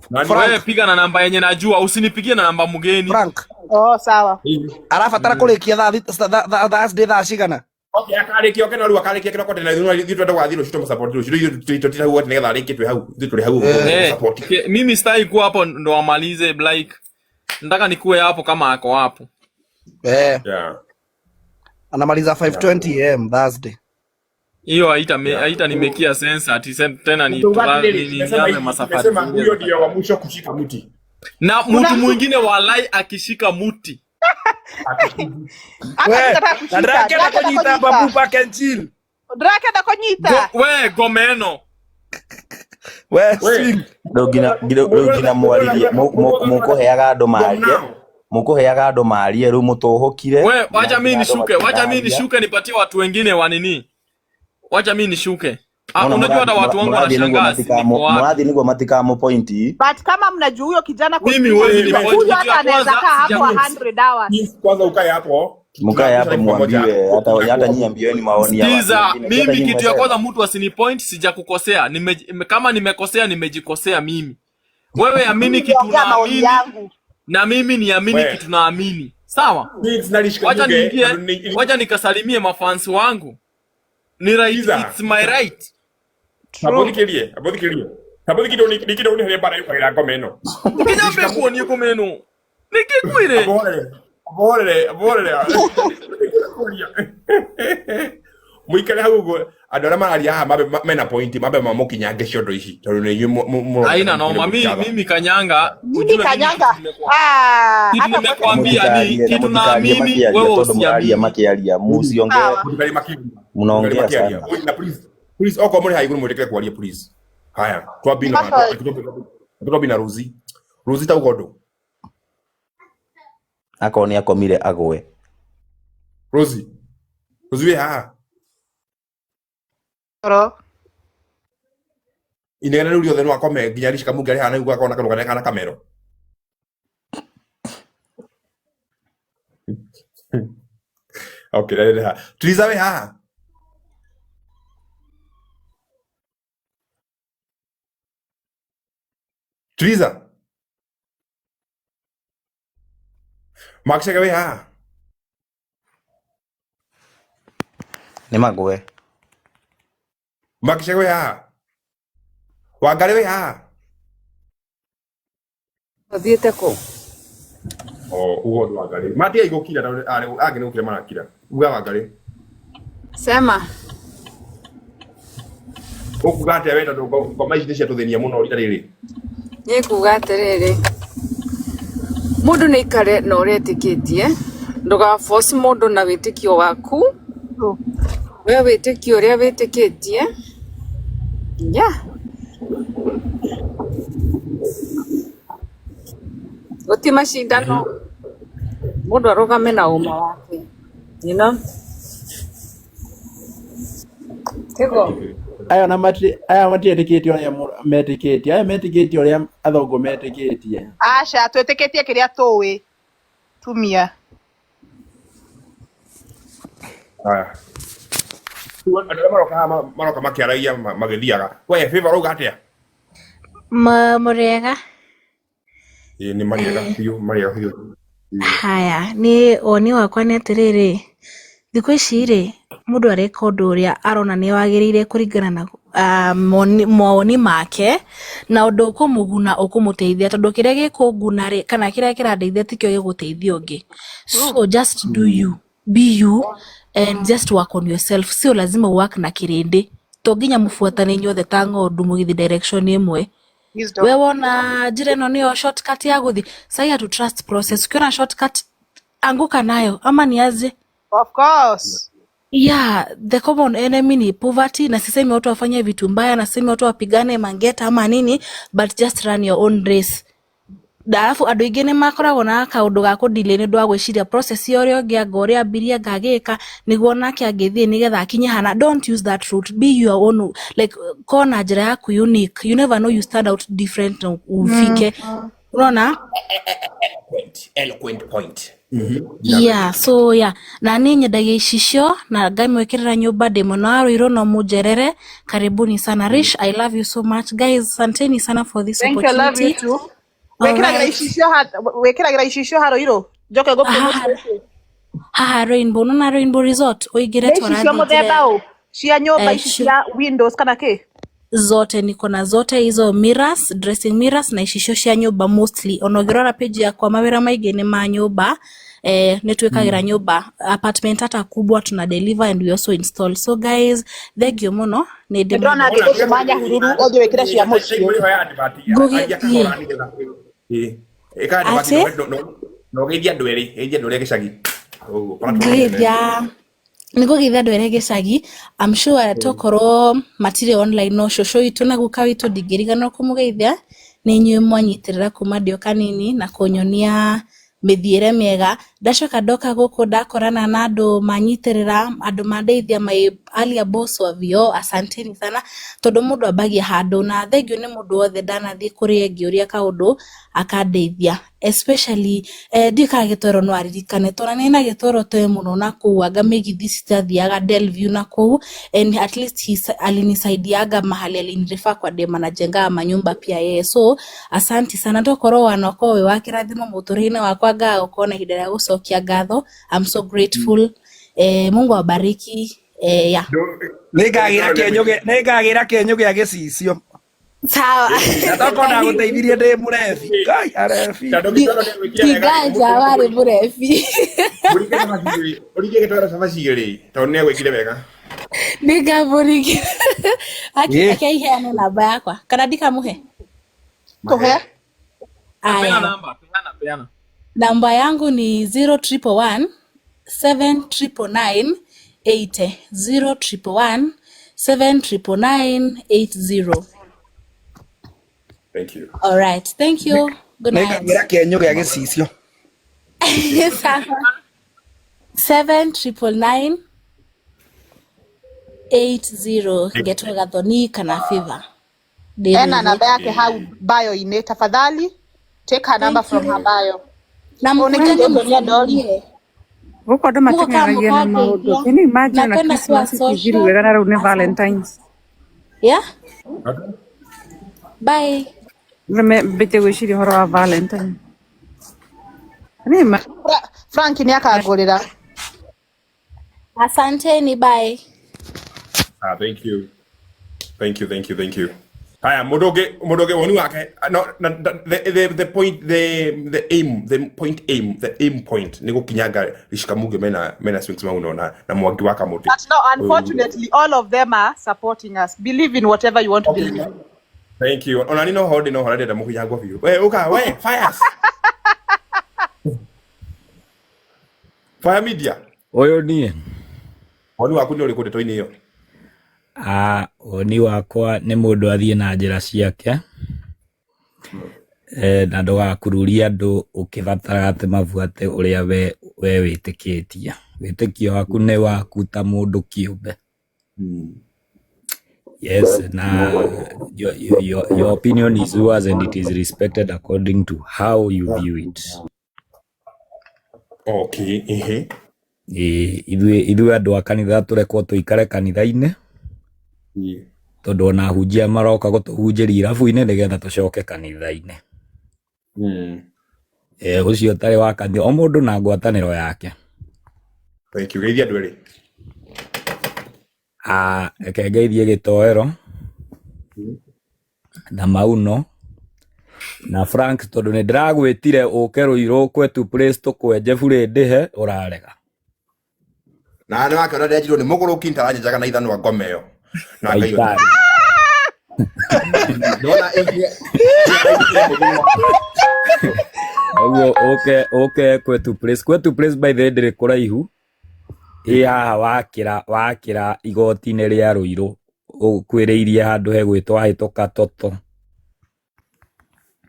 [SPEAKER 2] Nani?
[SPEAKER 3] Wewe
[SPEAKER 4] Frank,
[SPEAKER 3] piga na namba yenye najua, usinipigie na namba mgeni.
[SPEAKER 4] Frank.
[SPEAKER 1] Oh, sawa.
[SPEAKER 4] Arabatara kurikia thaa Thursday thaa cigana?
[SPEAKER 2] Okay, akarĩkia oke no rĩu akarĩkia kĩroko tene ithuĩ twenda gũgathiĩ rũciũ tũmũsupport rũciũ ithuĩ tũtira hau atĩ nĩgetha arĩkie twĩ hau ithuĩ tũrĩ hau
[SPEAKER 4] Eh,
[SPEAKER 3] Eh,
[SPEAKER 2] tũmũsupport.
[SPEAKER 3] mimi sitaki kuwa hapo ndo amalize like nataka nikuwe hapo kama ako hapo.
[SPEAKER 4] eh,
[SPEAKER 2] Yeah.
[SPEAKER 4] anamaliza
[SPEAKER 2] Yeah.
[SPEAKER 4] 5:20 am Thursday.
[SPEAKER 3] Hiyo
[SPEAKER 2] Yeah.
[SPEAKER 3] haita nimekia sense ati tena ni
[SPEAKER 2] Tuga
[SPEAKER 3] tra,
[SPEAKER 2] atĩrĩrĩ,
[SPEAKER 3] ni, ni,
[SPEAKER 2] tumesema
[SPEAKER 3] nianze
[SPEAKER 2] hivi,
[SPEAKER 3] masafari
[SPEAKER 2] tumesema
[SPEAKER 3] zingine
[SPEAKER 2] huyo
[SPEAKER 3] za
[SPEAKER 2] ndio wa mwisho kushika mti.
[SPEAKER 3] na
[SPEAKER 1] Kuna
[SPEAKER 3] mtu
[SPEAKER 1] mtu
[SPEAKER 3] mwingine walai akishika muti
[SPEAKER 1] hata
[SPEAKER 4] We,
[SPEAKER 1] nitataka
[SPEAKER 4] na
[SPEAKER 1] kushika.
[SPEAKER 4] ndĩrakĩenda
[SPEAKER 1] Drake
[SPEAKER 4] kũnyita
[SPEAKER 1] ndakonyita.
[SPEAKER 4] babu pack and chill.
[SPEAKER 1] Drake ndakonyita.
[SPEAKER 3] we gomeno
[SPEAKER 4] We
[SPEAKER 2] We,
[SPEAKER 4] swing.
[SPEAKER 5] Rĩu nginya rĩu nginya mwaririe mũkũheaga andũ
[SPEAKER 2] from
[SPEAKER 5] marie
[SPEAKER 2] now.
[SPEAKER 5] mũkũheaga andũ marie rĩu mũtũhũkire
[SPEAKER 3] we wacha
[SPEAKER 5] na
[SPEAKER 3] mi
[SPEAKER 5] nginya andũ
[SPEAKER 3] nishuke, wacha mi
[SPEAKER 5] matiraria
[SPEAKER 3] nishuke nipatie watu wengine wa nini, wacha mi nishuke. Ah,
[SPEAKER 5] mona
[SPEAKER 3] unajua hata watu wangu
[SPEAKER 5] mũrathiĩ nĩguo
[SPEAKER 3] wanashangaa niko wapi.
[SPEAKER 5] mũrathiĩ nĩguo matikamũpointi
[SPEAKER 1] But kama mnajua huyo kijana
[SPEAKER 3] Mimi huwezi
[SPEAKER 2] We,
[SPEAKER 3] ni
[SPEAKER 2] we,
[SPEAKER 3] point.
[SPEAKER 1] huyo
[SPEAKER 3] Kitu
[SPEAKER 1] hata
[SPEAKER 3] ya
[SPEAKER 1] anaweza
[SPEAKER 3] kwanza
[SPEAKER 1] kaa hapo
[SPEAKER 3] sija
[SPEAKER 1] 100 hours.
[SPEAKER 2] Please, kwanza ukae hapo.
[SPEAKER 5] mkae
[SPEAKER 2] Tunapisha
[SPEAKER 5] hapo
[SPEAKER 2] live pamoja.
[SPEAKER 5] muambiwe hata hata nyinyi ambiweni maoni ya watu
[SPEAKER 3] Sikiza,
[SPEAKER 5] wengine si hata
[SPEAKER 3] mimi
[SPEAKER 5] nyinyi
[SPEAKER 3] kitu ya
[SPEAKER 5] mwesema
[SPEAKER 3] kwanza mtu asinipoint, sijakukosea. Kama nimekosea nimejikosea mimi. Wewe amini
[SPEAKER 1] Mimi
[SPEAKER 3] kitu
[SPEAKER 1] niliongea maoni
[SPEAKER 3] unaamini
[SPEAKER 1] yangu.
[SPEAKER 3] na mimi niamini
[SPEAKER 2] We,
[SPEAKER 3] kitu naamini. Sawa?
[SPEAKER 2] please nalishika
[SPEAKER 3] Wacha
[SPEAKER 2] nyuge
[SPEAKER 3] niingie,
[SPEAKER 2] na ni
[SPEAKER 3] wacha nikasalimie mafansi wangu. Ni right,
[SPEAKER 2] Sikiza.
[SPEAKER 3] it's my right.
[SPEAKER 1] True.
[SPEAKER 2] Abothikirie, abothikirie. Abothikirie ni kido ni hele bara yukagira ngoma ĩno.
[SPEAKER 3] Nginya
[SPEAKER 2] Rishika
[SPEAKER 3] mbekuo ni ngoma ĩno. Nĩkĩkwire?
[SPEAKER 2] Aborere, aborere, aborere. Mũikare hau ũguo andũ arĩa mararia haha mambe mena point mambe mamũkinyange ciondo ici tondũ nĩ inyuĩ mũronekana
[SPEAKER 3] Haina
[SPEAKER 2] mũkĩrĩ
[SPEAKER 3] noma.
[SPEAKER 2] mũcatha.
[SPEAKER 3] Mimi kanyanga,
[SPEAKER 1] Mimi
[SPEAKER 3] ujue mimi kitu
[SPEAKER 1] kanyanga.
[SPEAKER 3] nimekuwa
[SPEAKER 1] Ah,
[SPEAKER 3] kitu
[SPEAKER 1] hata kwetu
[SPEAKER 3] nimekwambia ni
[SPEAKER 5] mũtikarie na
[SPEAKER 3] kitu
[SPEAKER 5] mũtikarie
[SPEAKER 3] naamini,
[SPEAKER 5] makĩaria
[SPEAKER 3] wewe
[SPEAKER 5] tondũ mũraria
[SPEAKER 3] usiamini.
[SPEAKER 5] makĩaria musionge
[SPEAKER 1] sawa.
[SPEAKER 2] Mũtikarie makĩaria. Mũtikarie
[SPEAKER 5] munaongea
[SPEAKER 2] makĩaria.
[SPEAKER 5] sana
[SPEAKER 2] Oi, na please please okorwo mũrĩ haha igũrũ mwĩtĩkĩre kwaria please. Haya, twambi na
[SPEAKER 1] Sasa
[SPEAKER 2] twambi na Rosie. Rosie tauga ũndũ.
[SPEAKER 5] akorwo nĩ akomire agwe
[SPEAKER 2] Rosie. Rosie wĩ haha.
[SPEAKER 1] ro.
[SPEAKER 2] Inegene rĩu rĩothe no akome nginya Rishika Mungu arĩ haha na nĩguo akona kanua kana kamero. Okay, rĩrĩ haha. Triza wĩ haha. Triza. Mark Chege wĩ haha.
[SPEAKER 5] nĩ magwe
[SPEAKER 2] Mark Chege wĩ haha. Wangarĩ wĩ haha.
[SPEAKER 7] Ũthiĩte kũ?
[SPEAKER 2] Oh, ugo ndo Wangarĩ. Matiga igũkira tondũ arĩ angĩ nĩ gũkira marakira. Uga Wangarĩ.
[SPEAKER 7] Sema.
[SPEAKER 2] Ũkuga atĩa we tondũ ngoma ici nĩ ciatũthĩnia mũno rita rĩrĩ.
[SPEAKER 7] Niĩ nguga atĩrĩrĩ, mũndũ nĩ aikare na ũrĩa etĩkĩtie Ndũgaforce mũndũ na wĩtĩkio waku.
[SPEAKER 1] True.
[SPEAKER 7] We wĩtĩkio ũrĩa wĩtĩkĩtie. Yeah. Gũti macindano. Mũndũ arũgame na ũma wake. You know? Tigo.
[SPEAKER 6] Aya na mati aya matiĩtĩkĩtie ũrĩa metĩkĩtie, aya metĩkĩtie ũrĩa athũngũ metĩkĩtie.
[SPEAKER 1] Aca twĩtĩkĩtie kĩrĩa tũĩ tumia.
[SPEAKER 2] Haya. Rĩu andũ arĩa maroka haha maroka makĩaragia magĩthiaga. We favor ũrauga atĩa?
[SPEAKER 8] Mũrĩega?
[SPEAKER 2] Ĩĩ nĩ marĩega biũ, marĩega biũ. Ĩĩ.
[SPEAKER 8] Haya, niĩ woni wakwa nĩ atĩrĩrĩ, thikũ ici rĩ, mũndũ areka ũndũ ũrĩa arona nĩ wagĩrĩire kũringana na mawoni make, na ũndũ ũkũmũguna ũkũmũteithia, tondũ kĩrĩa gĩkũnguna rĩ, kana kĩrĩa kĩrandeithia tikĩo gĩgũteithia ũngĩ. So just do you, be you and just work on yourself. Sio lazima work na kĩrĩndĩ, to nginya mũbuatane inyuothe ta ng'ondu mũgĩthiĩ direction ĩmwe.
[SPEAKER 1] Wisdom.
[SPEAKER 8] We wona njĩra ĩno nĩyo shortcut ya gũthiĩ, sahi hatu trust process. Ukiona shortcut anguka nayo ama ni aje?
[SPEAKER 1] Of course.
[SPEAKER 8] Yeah, the common enemy ni poverty, na sisemi watu wafanye vitu mbaya, na sisemi watu wapigane mangeta ama nini, but just run your own race. Na arabu andũ aingĩ nĩ makoragwo na kaũndũ ga kũ-delay nĩ ũndũ wa gwĩciria process ya ũrĩa ũngĩ anga ũrĩa ambirie anga agĩka nĩguo nake angĩthiĩ nĩgetha akinye hana. Don't use that route, be your own, like korwo na njĩra yaku unique. You never know, you stand out different na ufike. Unaona?
[SPEAKER 2] Eloquent, eloquent point.
[SPEAKER 8] Yeah, so yeah, na niĩ nyendagia icicio na ngamwĩkĩrĩra nyũmba ndĩ mwena wa Ruiru, no mũnjerere. Karibuni sana Rish, I love you so much guys, asanteni sana for this
[SPEAKER 1] Thank you, I love you
[SPEAKER 8] opportunity.
[SPEAKER 1] too. Wĩkĩragĩra
[SPEAKER 8] Alright.
[SPEAKER 1] icicio ha wĩkĩragĩra icicio ha Ruiru. Njoke ngũ
[SPEAKER 8] Haha
[SPEAKER 1] promote rũciũ.
[SPEAKER 8] haha Rainbow, nona Rainbow Resort ũingĩre
[SPEAKER 1] Nĩ icicio
[SPEAKER 8] twarathiĩ njĩra
[SPEAKER 1] mũthemba ũ? Cia nyũmba
[SPEAKER 8] eh,
[SPEAKER 1] ici cia windows kana kĩ?
[SPEAKER 8] Zote niko na zote hizo mirrors, dressing mirrors na icicio cia nyũmba mostly. Ona ũngĩrora page yakwa mawĩra maingĩ nĩ ma nyũmba. Nĩ twĩkagĩra nyũmba apartment hata kubwa tuna deliver and we also install. So guys, thank you mũno, nĩ
[SPEAKER 1] Nĩ ndĩrona
[SPEAKER 8] ndĩmwendete.
[SPEAKER 1] ngĩgũtũma Nyahururu ũthiĩ wĩkĩre cia mũciĩ.
[SPEAKER 8] Ngũgĩthiĩ atĩ
[SPEAKER 2] na ũgeithie andũ erĩ, geithia andũ erĩ a gĩcagi. Ũguo, platform nene.
[SPEAKER 8] Ngũgeithia, nĩ ngũgeithia andũ erĩ a gĩcagi. I'm sure tokorwo matirĩ online, no cũcũ witũ na guka witũ ndingĩriganĩrwo kũmũgeithia. Nĩ inyuĩ mwanyitĩrĩra kuma ndĩ o kanini na kũnyonia mĩthiĩre mĩega. Ndacoka ndoka gũkũ ndakorana na andũ manyitĩrĩra, andũ mandeithia, my earlier boss wa VO, asanteni sana, tondũ mũndũ ambagia handũ, na thengiũ nĩ mũndũ wothe ndanathiĩ kũrĩ ngĩũria kaũndũ akandeithia, especially ndiũĩ kana Gĩtwero no aririkane, tondũ nĩ na Gĩtwero twe mũno na kũu anga mĩgithi citathiaga Delview na kũu, and at least he alinisaidiaga mahali alinirifaa kwa dem anajengaga manyumba pia yeye, so asanti sana. Tokorwo wanokorwo wĩ wa kĩrathimo mũtũrĩre-inĩ wakwa, ngaga gũkorwo na ihinda rĩa gũcokia ngatho. I'm so grateful. Mungu awabariki. Yeah.
[SPEAKER 4] Nĩ ngagĩra kĩenyũ gĩa gĩcicio.
[SPEAKER 8] Sawa.
[SPEAKER 4] Na tokorwo ndagũteithirie ndĩ mũrebi. Ngai arebi.
[SPEAKER 2] Tondũ Gĩtwero nĩagwĩkire wega rĩ,
[SPEAKER 8] Tiganja warĩ mũrebi.
[SPEAKER 2] Mũringe cabaci igĩrĩ, ũringe Gĩtwero cabaci igĩrĩ, tondũ nĩagwĩkire wega.
[SPEAKER 8] Nĩngamũringĩra.
[SPEAKER 4] Ĩ.
[SPEAKER 8] Ake iheane namba yakwa kana ndikamũhe?
[SPEAKER 1] Tũhe.
[SPEAKER 2] Mahe.
[SPEAKER 3] Peana
[SPEAKER 8] Aya,
[SPEAKER 3] namba, peana, peana.
[SPEAKER 8] namba yangu ni 0111 7999 80, 0111 7999 80.
[SPEAKER 2] Thank you.
[SPEAKER 8] All right, thank you. Good
[SPEAKER 4] Nĩ
[SPEAKER 8] night.
[SPEAKER 4] ngagĩra kĩenyũ gĩa gĩcicio.
[SPEAKER 8] Sawa. 7999 80, ngetwo Gathoni kana Favor. Ndĩ
[SPEAKER 1] Ena
[SPEAKER 8] Ruiru.
[SPEAKER 1] namba yake hau bio-inĩ. Tafadhali take her number
[SPEAKER 8] Thank
[SPEAKER 1] from her
[SPEAKER 8] you.
[SPEAKER 1] bio.
[SPEAKER 8] Na
[SPEAKER 1] Ũũ nĩ
[SPEAKER 8] mkutane
[SPEAKER 1] kĩndũ nĩ andori.
[SPEAKER 8] msalimie.
[SPEAKER 9] Gũkũ andũ
[SPEAKER 8] Mugoka
[SPEAKER 9] mateng'eragia na maũndũ.
[SPEAKER 8] mũkandeithia.
[SPEAKER 9] Can you imagine ona
[SPEAKER 8] Napenda kuwa
[SPEAKER 9] Christmas ĩtithiru
[SPEAKER 8] social.
[SPEAKER 9] wega na rĩu nĩ
[SPEAKER 8] Asante.
[SPEAKER 9] Valentines.
[SPEAKER 8] Yeah? Bye.
[SPEAKER 9] Mbĩtie gwĩciria ũhoro wa Valentine. Can you imagine?
[SPEAKER 1] Frank nĩ akangũrĩra.
[SPEAKER 8] Asanteni, bye.
[SPEAKER 2] Ah, thank you. Thank you, thank you, thank you. Haya, mũndũ ũngĩ woni wake, no, na, the point, the aim, the point aim, the aim point nĩ gũkinyanga Rishi Kamuge mena swings mauno na Mwangi wa Kamũtĩ.
[SPEAKER 1] But no, unfortunately, all of them are supporting us. Believe in whatever you want to
[SPEAKER 2] Okay.
[SPEAKER 1] believe.
[SPEAKER 2] Thank you. Ona ni no ho ndĩ no ho ndĩrenda mũkinyangwo biũ. We ũka, we fires. Fire Media.
[SPEAKER 10] Ũyũ niĩ.
[SPEAKER 2] Woni waku nĩ ũrĩkũ ndeto-inĩ ĩyo?
[SPEAKER 10] Ah, woni wakwa nĩ mũndũ athiĩ na njĩra ciake na ndũgakururie andũ ũkĩbatara atĩ mabuate ũrĩa we wĩtĩkĩtie. Wĩtĩkio waku nĩ waku ta mũndũ kĩũmbe. Yes, na your opinion is yours and it is respected according to how you view it.
[SPEAKER 2] Okay, ehe.
[SPEAKER 10] Ithuĩ andũ a kanitha tũrekwo tũikare kanitha-inĩ tondũ ona ahunjia maroka gũtũhunjĩria irabu-inĩ nĩgetha tũcoke kanitha-inĩ. Ũcio ũtarĩ wa kanitha, o mũndũ na ngwatanĩro yake.
[SPEAKER 2] Thank you. Geithia andũ erĩ.
[SPEAKER 10] Ah, reke ngeithie Gĩtoero na Mauno na Frank tondũ nĩ ndĩragwĩtire ũke Rũirũ kwetu place tũkwenje burĩ ndĩhe ũrarega.
[SPEAKER 2] Na nĩ wakĩona ndĩranjirwo nĩ mũgũrũki ntaranyenjaga na ithanwa ngoma ĩyo. Na Ngai
[SPEAKER 10] Waitari.
[SPEAKER 2] Ndona ĩngĩ.
[SPEAKER 10] Ũguo ũke kwetu place, kwetu place by the way ndĩrĩ kũraihu, ĩ haha wakĩra igoti-inĩ rĩa Rũirũ ũkuĩrĩirie handũ hegwĩtwo hahĩtũka Toto.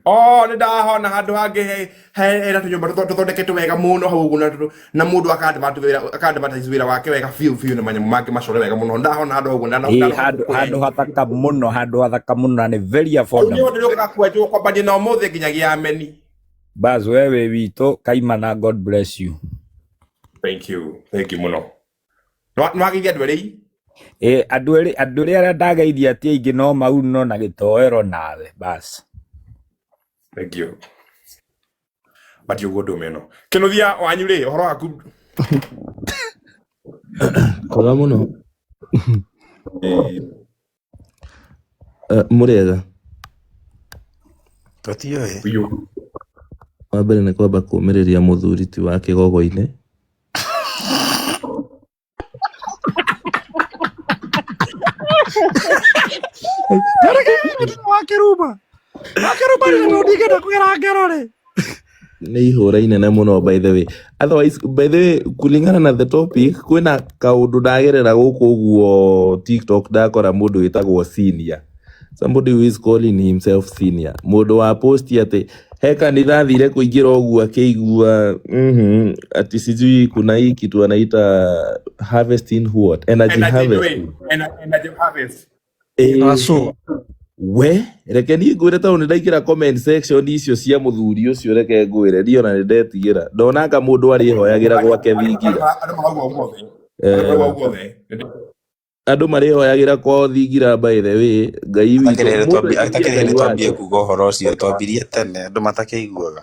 [SPEAKER 2] Oh, nĩ ndahona handũ hangĩ hena tũnyũmba tũthondeketwo wega mũno hau ũguo na mũndũ aka-advertise wĩra wake wega biũ biũ na manyamũ mangĩ macore wega mũno. Ndahona handũ hau ũguo
[SPEAKER 10] Ĩ handũ hathaka mũno, handũ hathaka mũno na nĩ very
[SPEAKER 2] Hau nĩho
[SPEAKER 10] affordable.
[SPEAKER 2] ndĩrĩũkaga kwenjwo kwambania na ũmũthĩ nginyagia ameni.
[SPEAKER 10] Bas we wĩ witũ kaimana, God bless you.
[SPEAKER 2] Thank you. Thank you mũno. Nĩ wageithia andũ erĩ?
[SPEAKER 10] Ĩ andũ erĩ arĩa ndageithia ti aingĩ no Mauno na Gĩtoero nawe bas.
[SPEAKER 2] Thank you. But ũguo ndũme ĩno. Kĩnuthia wanyu rĩ, ũhoro waku?
[SPEAKER 11] Kwega mũno. Mũrĩega.
[SPEAKER 5] Tũtiũĩ.
[SPEAKER 2] Biũ.
[SPEAKER 11] Wa mbere nĩ kwamba kũũmĩrĩria mũthuri ti wa kĩgogo-inĩ.
[SPEAKER 4] Wakĩruma wakĩruma rĩ tondũ ndingĩenda kũgera ngero rĩ.
[SPEAKER 11] Nĩ ihũra inene mũno by the way. Otherwise, by the way, kulingana na the topic, kwĩna kaũndũ ndagerera gũkũ ũguo TikTok ndakora mũndũ wĩtagwo senior. Somebody who is calling himself senior. Mũndũ wa post atĩ he kanitha athire kũingĩra ũguo akĩigua ati sijui kuna hii kitu anaita harvesting what? Energy
[SPEAKER 2] Energy
[SPEAKER 11] harvesting.
[SPEAKER 2] Energy harvest.
[SPEAKER 11] Aco. We reke niĩ ngwĩre tondũ nĩ ndaingĩra comment section icio cia mũthuri ũcio, reke ngwĩre niĩ ona nĩ ndetigĩra ndonanga mũndũ arĩhoyagĩra gwake thingira.
[SPEAKER 2] Andũ marauga ũmũthĩ. Andũ marauga ũmũthĩ.
[SPEAKER 11] Andũ marĩhoyagĩra kwao thingira, by the way Ngai witũ mũndũ etĩkie
[SPEAKER 5] Atakĩrĩ
[SPEAKER 11] Ngai
[SPEAKER 5] hĩndĩ twambie
[SPEAKER 11] wake.
[SPEAKER 5] kuga ũhoro ũcio, twambirie tene andũ matakĩiguaga.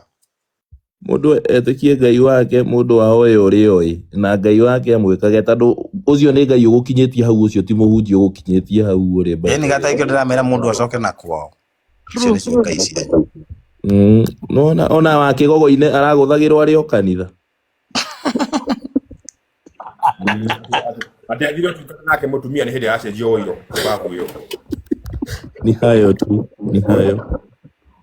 [SPEAKER 11] Mũndũ etĩkie Ngai wake, mũndũ ahoe ũrĩa oĩ na Ngai wake amwĩkage, tondũ ũcio nĩ Ngai ũgũkinyĩtie hau, ũcio ti mũhunjia ũgũkinyĩtie hau ũrĩ, by
[SPEAKER 5] Ĩni
[SPEAKER 11] the way.
[SPEAKER 5] gataikio ndĩramera mũndũ acoke na kwao. Icio nĩcio ngai cianyu.
[SPEAKER 11] Nona ona wa kĩgogo-inĩ aragũthagĩrwo arĩ o kanitha.
[SPEAKER 2] Atĩ athire ũtungata nake mũtumia nĩ hĩndĩ aracenjio ũiro babu ĩyo.
[SPEAKER 11] Ni hayo tu, ni hayo.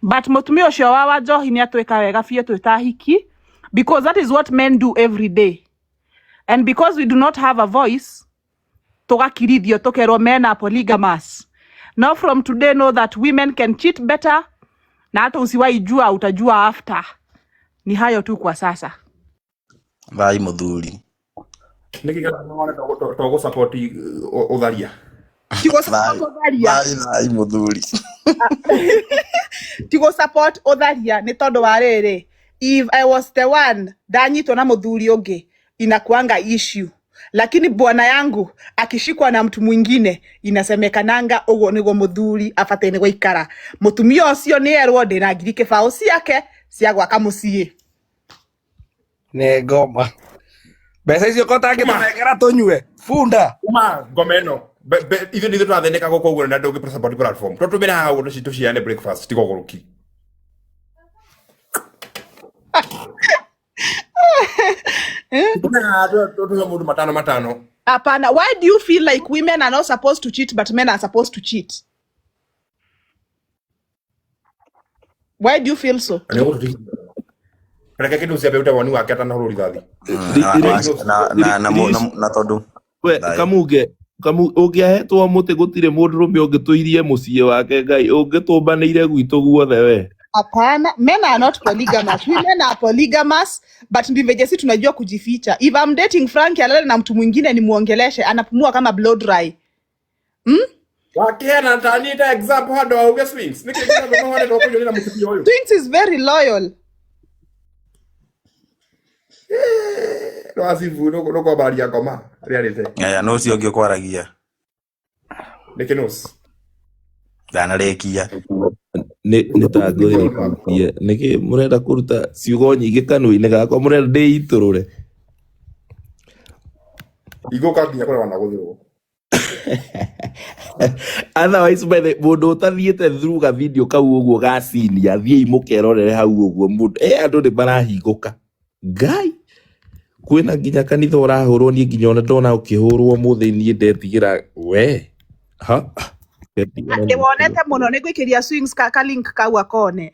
[SPEAKER 1] But mũtumia ũcio wa Wanjohi nĩ atwĩka wega biũ twĩ ta hiki, because that is what men do every day, and because we do not have a voice, tũgakirithio tũkerwo men are polygamous. Now from today, know that women can cheat better, na hata usiwahi jua, utajua after. Ni hayo tu kwa sasa.
[SPEAKER 5] Thai mũthuri.
[SPEAKER 2] Nĩkĩ gĩatũma to gũ-support ũtharia?
[SPEAKER 1] Ti gũ-support ũtharia.
[SPEAKER 5] Thai thai mũthuri.
[SPEAKER 1] Ti gũ-support ũtharia, nĩ tondũ wa rĩrĩ, if I was the one ndanyitwo na mũthuri ũngĩ, inakuanga issue, lakini bwana yangu akishikwa na mtu mwingine, inasemekananga ũguo nĩguo mũthuri abataire gũikara. Mũtumia ũcio nĩ erwo ndĩna ngiri kĩbaũ ciake cia gwaka mũciĩ.
[SPEAKER 4] Nĩ ngoma mbeca icio ko tangĩtũnengera tũnyue bunda.
[SPEAKER 2] Uma ngoma ĩno. Ithuĩ nĩ ithuĩ tũrathĩnĩka gũkũ ũguo na ndũngĩ support platform. Tũtũmĩre haha ũguo tũciane breakfast tiga ũgũrũki. Tũtũmĩre haha tũhe mũndũ matano matano.
[SPEAKER 1] Hapana, why do you feel like women are not supposed to cheat but men are supposed to cheat? Why do you feel so?
[SPEAKER 2] Nĩ ũgũtũtigithia. Reke kindu ciambe ute woni wake atanahũrwo rithathi.
[SPEAKER 5] Na na na na na tondu
[SPEAKER 11] We
[SPEAKER 5] thayũ.
[SPEAKER 11] kamuge kamu ũngĩahetwo mũtĩ gũtirĩ mũndũrũme ũngĩtũirie mũciĩ wake Ngai ũngĩtũmbanĩire gwitũ guothe we.
[SPEAKER 1] Hapana, men are not polygamous. Women are polygamous, but ndi venye si tunajua kujificha. If I'm dating Frank alale na mtu mwingine nimuongeleshe, anapumua kama blow dry. Hmm?
[SPEAKER 2] Wakiheana tani ta example handũ auge swings. Nĩkĩ kĩratũma ũhane kũnyoni na mũtumia ũyũ?
[SPEAKER 1] Twins is very loyal.
[SPEAKER 2] No acibu no kwambararia ngoma rĩarĩte.
[SPEAKER 5] Aya no ũcio ũngĩ ũkwaragia.
[SPEAKER 2] Nĩ kĩnũs.
[SPEAKER 5] Ndanarĩkia.
[SPEAKER 11] Nĩ ta ngũthĩrĩtie nĩkĩ mũrenda kũruta ciugo nyingĩ kanua-inĩ gakwa mũrenda ndĩitũrũre.
[SPEAKER 2] Igũka nginya kũrĩa wanagũthĩrwo.
[SPEAKER 11] Otherwise by the mũndũ ũtathiĩte through ga video kau ũguo ga senior thiĩi mũkerorere hau ũguo mũndũ andũ nĩ marahingũka Ngai kwĩna nginya kanitha ũrahũrwo niĩ nginya ona ndona ũkĩhũrwo mũthĩ niĩ ndetigĩra we ha ndetigĩra nĩ
[SPEAKER 1] Ndĩwonete mũno nĩ ngwĩkĩria swings ka link kau akone.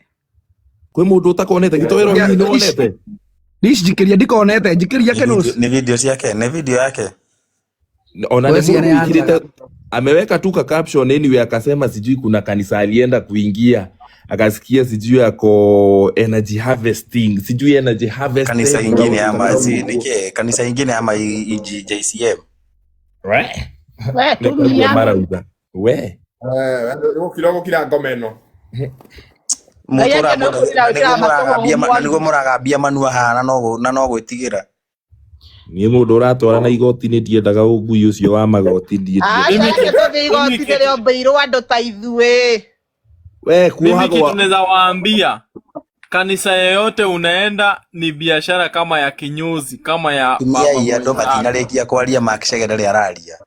[SPEAKER 11] kwĩ mũndũ ũtakonete gĩtoero hihi nĩ wonete
[SPEAKER 4] Rish njikĩria ndikonete njikĩria
[SPEAKER 5] Nĩ video,
[SPEAKER 4] Kenus.
[SPEAKER 5] nĩ video ciake, nĩ video yake.
[SPEAKER 11] Ona nĩ
[SPEAKER 4] Wecia
[SPEAKER 11] mũndũ
[SPEAKER 4] nĩ
[SPEAKER 11] wĩkĩrĩte
[SPEAKER 4] yanjaga.
[SPEAKER 11] ameweka tu ka caption anyway akasema sijui kuna kanisa alienda kuingia akasikia sijui ako energy harvesting sijui energy
[SPEAKER 5] Kanisa
[SPEAKER 11] harvested
[SPEAKER 5] ingine ama
[SPEAKER 11] kaũndũ
[SPEAKER 5] si
[SPEAKER 11] kau ũguo
[SPEAKER 5] nĩkĩ? Kanisa ingine ama JCM.
[SPEAKER 11] we
[SPEAKER 1] We
[SPEAKER 11] nĩ kaguo
[SPEAKER 1] tumia.
[SPEAKER 11] marauga we
[SPEAKER 2] Gũkira gũkira ngoma ĩno.
[SPEAKER 1] Ngai
[SPEAKER 5] Mũtũra
[SPEAKER 1] ake no kũrĩra
[SPEAKER 5] na nĩguo
[SPEAKER 1] wĩkĩraga
[SPEAKER 5] mũragambia
[SPEAKER 1] matũhũhũ
[SPEAKER 5] na nĩguo
[SPEAKER 1] mwangi.
[SPEAKER 5] mũragambia manua haha na no na no gwĩtigĩra.
[SPEAKER 11] niĩ mũndũ ũratwara na igoti-inĩ ndiendaga ũngui ũcio wa magoti niĩ
[SPEAKER 1] Aca
[SPEAKER 3] Mimi
[SPEAKER 11] ndiendaga
[SPEAKER 1] reke
[SPEAKER 3] kitu
[SPEAKER 1] tũthiĩ
[SPEAKER 3] mimi
[SPEAKER 1] igoti-inĩ
[SPEAKER 3] kitu
[SPEAKER 1] rĩombĩirwo andũ ta ithuĩ.
[SPEAKER 11] we
[SPEAKER 3] mimi
[SPEAKER 11] kuohagwo
[SPEAKER 3] kitu naweza waambia, kanisa yoyote unaenda ni biashara kama ya kinyozi, kama ya
[SPEAKER 5] Atumia
[SPEAKER 3] baba
[SPEAKER 5] ai andũ
[SPEAKER 3] mwenzako.
[SPEAKER 5] matinarĩkia kwaria Mark Chege ndarĩ araria.